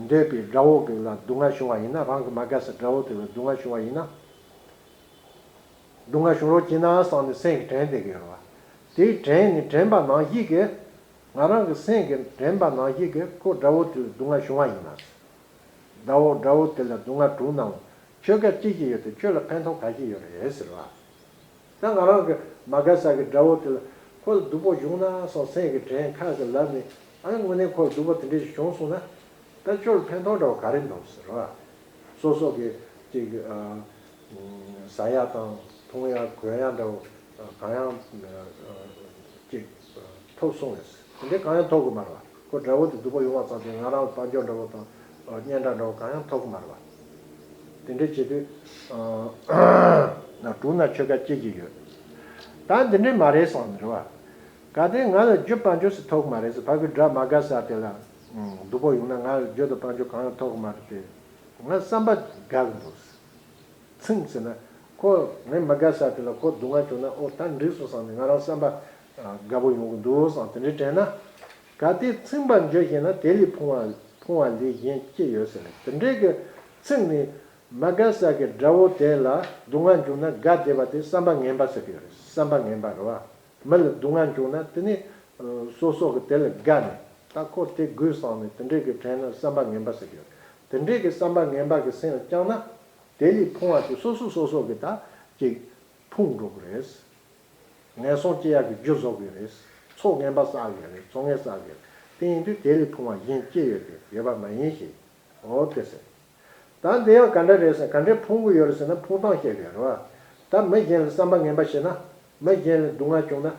འདོད་པའི་དགྲ་བོ་གི་ལ་སྡུག་བསྔལ་བྱུང་བ་ཡིན་ན། རང་གི་མ་དགའ་སའི་དགྲ་བོ་དེ་ལ་སྡུག་བསྔལ་བྱུང་བ་ཡིན་ན། སྡུག་བསྔལ་བྱུང་རོགས་བྱེད་ན་བསམ་ནས་སེམས་ཀྱིས་དྲན་བསྡད་ཀྱི་ཡོད་རེད་བ། དེའི་དྲན་ནས་དྲན་པ་ནང་བཞིན་གྱི། ང་རང་གི་སེམས་ཀྱིས་དྲན་པ་ནང་བཞིན་གྱི་ཁོ་དགྲ་བོ་དེ་ལ་སྡུག་བསྔལ་བྱུང་བ་ཡིན་ན། དགྲ་བོ་དགྲ་བོ་དེ་ལ་སྡུག་བསྔལ་བྱུང་ནའང་ཁྱོད་དགའ་སྐྱིད་ཀྱི་ཡོད་དེ་ཁྱོད་ལ་ཕན་ཐོགས་ག་ཞིག་ཡོད་རེད་ཟེར་བ། ད་ང་རང་གི་མ་དགའ་ས་གི་དགྲ་བོ་དེ་ལ་ཁོ་ལ་སྡུག་པོ་བྱུང་ན་སོང་སེམས་ཀྱི་དྲན་ཁ་གི་ལབ་ནས། ཨ་ནི་དངོས་གནས་ཁོ་ལ་སྡུག་པོ་དེ་འདྲ་ཞིག་བྱུང་སོང་ན། ད་ཁྱོད་ལ་ཕན་ཐོགས་འདྲ་བོ་ག་རེ་འདུག་ཟེར་བ། སོ་སོ་གི་ཅིག་ཨ་ཟ་ཡ་དང་འཐུང་ཡ་གོན་ཡ་འདྲ་བོ་གང་ཡང་ཅིག་ཐོབ་སོང་རེད། དེ་འདྲ་གང་ཡང་ཐོབ་གི་མ་རེད་བ། ཁོ་དགྲ་བོ་དེ་སྡུག་པོ་ཡོང་བ་ཙམ་གྱིས་ང་རང་ལ་དཔལ་འབྱོར་འདྲ་བོ་དང་སྙན་གྲགས་འདྲ་བོ་གང་ཡང་ཐོབ་གི་མ་རེད་བ། དེ་འདྲ་བྱེད་དུས་ན་གྲུབ་ན་ཆོས་ཁ་སྐྱེ་གི་ཡོད། ད་འདི་འདྲ་མ་རེད་བསམ་ནི་རེད་བ། གལ་ཏེ་ང་ལ་རྒྱུ་དཔལ་འབྱོར་ཞིག་ཐོབ་གི་མ་རེད་ཟེར། ཕ་གི་དགྲ་མ་དགའ་ས་དེ་ལ་སྡུག་པོ་ཡོང་ན་ང་ལ་རྒྱུ་དང་དཔལ་འབྱོར་གང་ཡང་ཐོབ་གི་མ་རེད་དེ། ང་བསམ་པ་དགའ་གི་འདུག་ཚིམ་ཟེར་ན། ཁོ་ངས་མ་དགའ་ས་དེ་ལ་ཁོ་སྡུག་བསྔལ་བྱུང་ན་ཨོ་ད་འགྲིག་སོང་བསམ་ནས་ང་རང་བསམ་པ་དགའ་པོ་ཡོང་གི་འདུག་བསམ། དེ་འདྲའི་དྲན་ན། གལ་ཏེ་ཚིམ་པར་འགྱུར་ཞེ་ན་དེ་ལས་ཕོངས་པ་ཕོངས་པ་ལས་གཞན་ཅི་ཡོད་ཟེར་ནས། དེ་འདྲའི་གི་ཚིམ་ནས་མ་དགའ་ས་གི་དགྲ་བོ་དེ་ལ་སྡུག་བསྔལ་བྱུང་ན་དགའ་བསྡད་པ་དེ་བསམ་པ་ངན་པ་ཟེར་གི་ཡོད་རེད། བསམ་པ་ངན་པ་རེད་བ། མི་ལ་སྡུག་བསྔལ་བྱུང་ན་དེ་ནི་སོ་སོ་གི་དེ་ལ་དགའ་ནས་ད་ཁོ་དེ་དགོས་བསམ་ནས་དེ་འདྲའི་གི་དྲན་ན་བསམ་པ་ངན་པ་ཟེར་གི་ཡོད་རེད། དེ་འདྲའི་གི་བསམ་པ་ངན་པ་གི་སེམས་ལ་བཅངས་ན། དེ་ལས་ཕོངས་པ་དེ་སོ་སོ་སོ་སོ་གི་ད་ཅིག་ཕོངས་འགྲོ་གི་རེད། ངན་སོང་སྐྱེ་ཡག་གི་རྒྱུ་བཟོ་གི་རེད། ཚོགས་ངན་པ་བསགས་གི་རེད། ཚོགས་ངན་བསགས་གི་རེད། དེ་ཡིན་དུས་དེ་ལས་ཕོངས་པ་གཞན་ཅི་ཡོད་དེ་ཡོད་པ་མ་ཡིན་ཞེས། འོ་དེ་ཟེར། ད་འདི་ཡང་ག་འདྲ་རེད་ཟེར། ག་འདྲས་ཕོངས་གི་ཡོད་རེད་ཟེར་ན་ཕོངས་སྟངས་བཤད་གི་རེད་བ། ད་མི་གཞན་ལ་བསམ་པ་ངན་པ་བྱས་ན། མི་གཞན་ལ་སྡུག་བསྔལ་བྱུང་ན།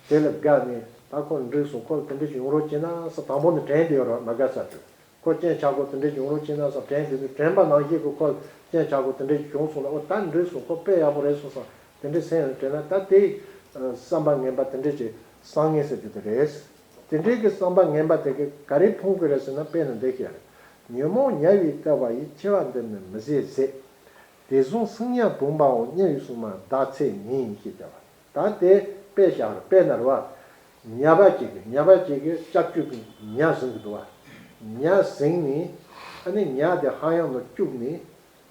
དེ་ལ་དགའ་ནས་ད་ཁོ་འགྲིག་སོང་ཁོ་ལ་དེ་འདྲ་ཞིག་ཡོང་རོགས་བྱེད་ན་ཟེར་དང་པོ་ནས་དྲན་བསྡད་ཡོད་རེད་བ། མ་དགའ་ས་དེ། ཁོ་རྐྱེན་ཆག་སྒོ་དེ་འདྲ་ཡོང་རོགས་བྱེད་ན་བསམ་དྲན་དེ་ནི་དྲན་པ་ནང་བཞིན་གྱི་ཁོ་རྐྱེན་ཆག་སྒོ་དེ་འདྲ་བྱུང་སོང་ན། ཨོ་ད་འགྲིག་སོང་ཁོ་དཔེ་ཡག་པོ་རེད་སོང་བསམ་དེ་འདྲའི་སེམས་ལ་དྲན་ན། ད་དེ་བསམ་པ་ངན་པ་དེ་འདྲ་ཅིག་བསམ་ངེས་ཟེར་དེ་དེ་རེད། དེ་འདྲའི་གི་བསམ་པ་ངན་པ་དེ་གི་ག་རེ་ཕོངས་གི་རེད་ཟེར་ན། དཔེར་ན་འདི་ཞིག་རེད། ཉོན་མོངས་ཉ་བས་བཏབ་པ་ཡིས། འཆི་བ་འདི་ནི་མི་བཟད་ཟེར། དེ་བཟུམ་སྲིང་ཉ་བུང་བའང་། དམྱལ་བའི་སྲུང་མ་བདག་འཚལ་ཉིད་ཡིན། ཞེས་བྱ་བ། ད་དེ་དཔེ་བཞག་རེད། དཔེ་ན་རེད་བ། ཉ་པ་ཅིག་གིས་ཉ་པ་ཅིག་གིས་ལྕགས་ཀྱུ་གིས་ཉ་ཟིན་གི་འདུག་བ། ཉ་ཟིན་ནས་ཨ་ནི་ཉ་དེ་ཧ་ཡང་ནང་བཅུག་ནས་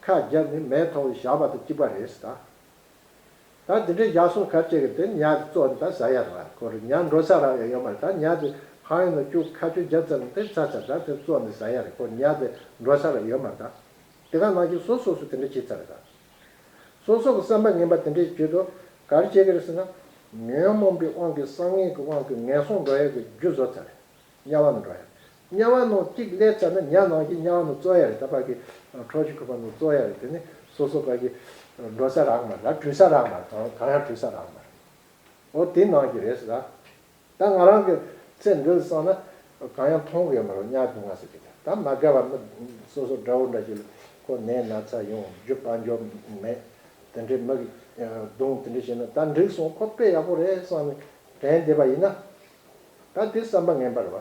ཁ་བརྒྱབ་ནས་མེ་ཐོག་ལ་བཞག་པ་དང་གཅིག་པ་རེད་ཟེར་ད། ད་དེ་འདྲའི་བཞག་སོང་ཁ་ཅིག་གིས་དེ་ཉ་དེ་བཙོས་ནས་ད་ཟ་ཡ་རེད་བ། ཁོ་རང་ཉ་འགྲོ་ས་རག་ཡ་ཡོད་མ་རེད། ད་ཉ་དེ་ཧ་ཡང་ནང་བཅུག་ཁ་ཆུ་བརྒྱབ་ཚར་ནས་དེ་ཚར་ཚར། ད་དེ་བཙོས་ནས་ཟ་ཡ་རེད། ཁོ་ཉ་དེ་འགྲོ་ས་རག་ཡོད་མ་རེད་ད། དེ་ག་ནང་བཞིན་སོ་སོ་སོ་དེ་འདྲ་བྱེད་ཚར་རེད་ད། སོ་སོ་གི་བསམ་པ་ངན་པ་དེ་འདྲའི་བྱེད་དུ་ག་རེ་བྱེད་ཀྱི་རེད་ཟེར་ན། ཉོན་མོངས་པའི་དབང་གིས་བསམ་ངན་གྱི་དབང་གིས་ངན་སོང་འགྲོ་ཡག་གི་རྒྱུ་བཟོ་ཚར་རེད། དམྱལ་བ་ནང་འགྲོ་ཡག་དམྱལ་བ་ནང་གཅིག་སླེབས་ཚར་ན་ཉ་ནང་བཞིན་དམྱལ་བ་ནང་བཙོས་ཡག་རེད། ད་ཕ་གི་ཁྲོ་ཆུ་ཁུ་བ་ནང་བཙོས་ཡག་རེད། དེ་ནི་སོ་སོ་ཕ་གི་འགྲོ་ས་རག་མ་རེད། བྲོས་ས་རག་མ་རེད། གང་གང་ཡང་བྲོས་ས་རག་མ་རེད། འོ་དེ་ནང་བཞིན་རེད་ཟེར་ད། ད་ང་རང་གི་ཚེ་འདི་ལ་བསམ་ན་གང་ཡང་མཐོང་གི་ཡོད་མ་རེད། དམྱལ་བའི་སྡུག་བསྔལ་ཟེར་གྱི་དེ། ད་མ་དགའ་བ་མི་སོ་སོ་དགྲ་བོ་འདྲ་ཞིག་ལ་ཁོ་ནད་ན་ཚ་ཡོང་། རྒྱུ་དཔལ་འབྱོར་མེད། དེ་འདྲའི་མི་གི་གདུང་དེ་འདྲ་བྱས་ན་ད་འགྲིག་སོང་ཁོ་དཔེ་ཡག་པོ་རེད་བསམ་ནས་དྲན་བསྡད་པ་ཡིན་ན། ད་དེ་བསམ་པ་ངན་པ་རེད་བ།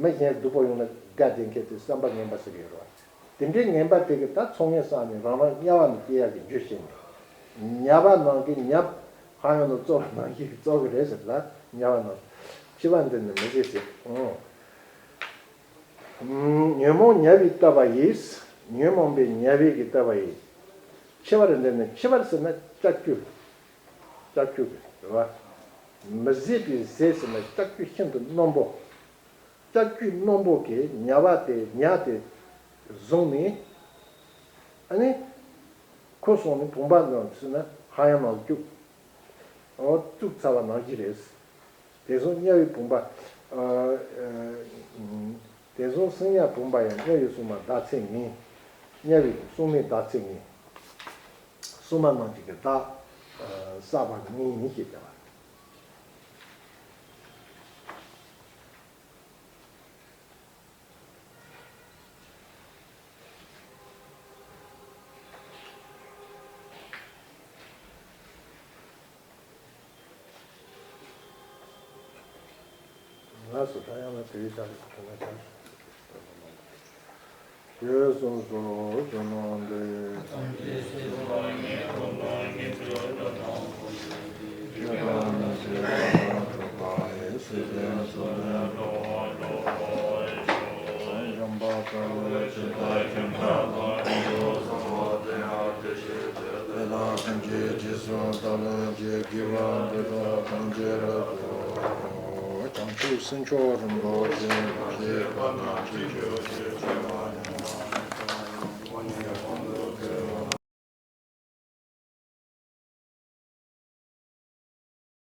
མི་གཞན་སྡུག་པོ་ཡོང་ན་དགའ་བསྡད་མཁན་དེ་བསམ་པ་ངན་པ་ཟེར་གྱི་ཡོད་རེད་བ། དེ་འདྲའི་ངན་པ་དེ་གིས་ད་ཚོགས་ངན་བསགས་ནས་རང་རང་དམྱལ་བ་ནང་སྐྱེ་ཡག་གི་རྒྱུ་བྱས་ནས། ཉ་པ་ནང་གི་ཉ་ཧ་ཡང་ནང་བཙོས་པ་ནང་བཞིན་བཙོས་གི་རེད་ཟེར་ལ། དམྱལ་བ་ནང་འཆི་བ་འདི་ནི་མི་བཟད་ཟེར། ཨོ། ཉོན་མོངས་ཉ་བས་བཏབ་པ་ཡིས། ཉོན་མོངས་པའི་ཉ་བས་ཀྱིས་བཏབ་པ་ཡིས། འཆི་བར་འདི་ནི། འཆི་བར་ཟེར་ན་ལྕགས་ཀྱུ། ལྕགས་ཀྱུ་རེད་བ། མི་བཟད་པའི་བཟད་ཟེར་ན་ལྕགས་ཀྱུ་ཤིན་ཏུ་རྣོན་པོ། ལྕགས་ཀྱུ་རྣོན་པོ་གིས་ཉ་པ་དེ་ཉ་དེ་བཟུང་ནས། ཨ་ནི་ཁོ་སོང་ནས་བུམ་པ་ནང་ཟེར་ན་ཧ་ཡང་ནང་བཅུག་ཨོ་བཅུག་ཚར་བ་ནང་བཞིན་རེད། དེ་སོང་དམྱལ་བའི་བུམ་པ། ཨ་ཨ་ དེ་སོང་སེམས་ཉག་བུམ་པ་ཡང་དམྱལ་བའི་སྲུང་མ་བདག་ཚེ་ཉིད། དམྱལ་བའི་སྲུང་མའི་བདག་ཚེ་ཉིད། སྲུང་མ་རྣམས་ཀྱི་བདག་བསགས་པ་གི་མིང་ཡིན་ཞེས་བྱ་བ། ལགས་སོ། ད་ཡང་ན་དེའི་ཆ་ལ་དེ་ན་ཆ། ཞེས་གསུངས་སོ། ཇོ་ནང་ལས། བྱང་ཆུབ་སེམས་མཆོག་རིན་པོ་ཆེ།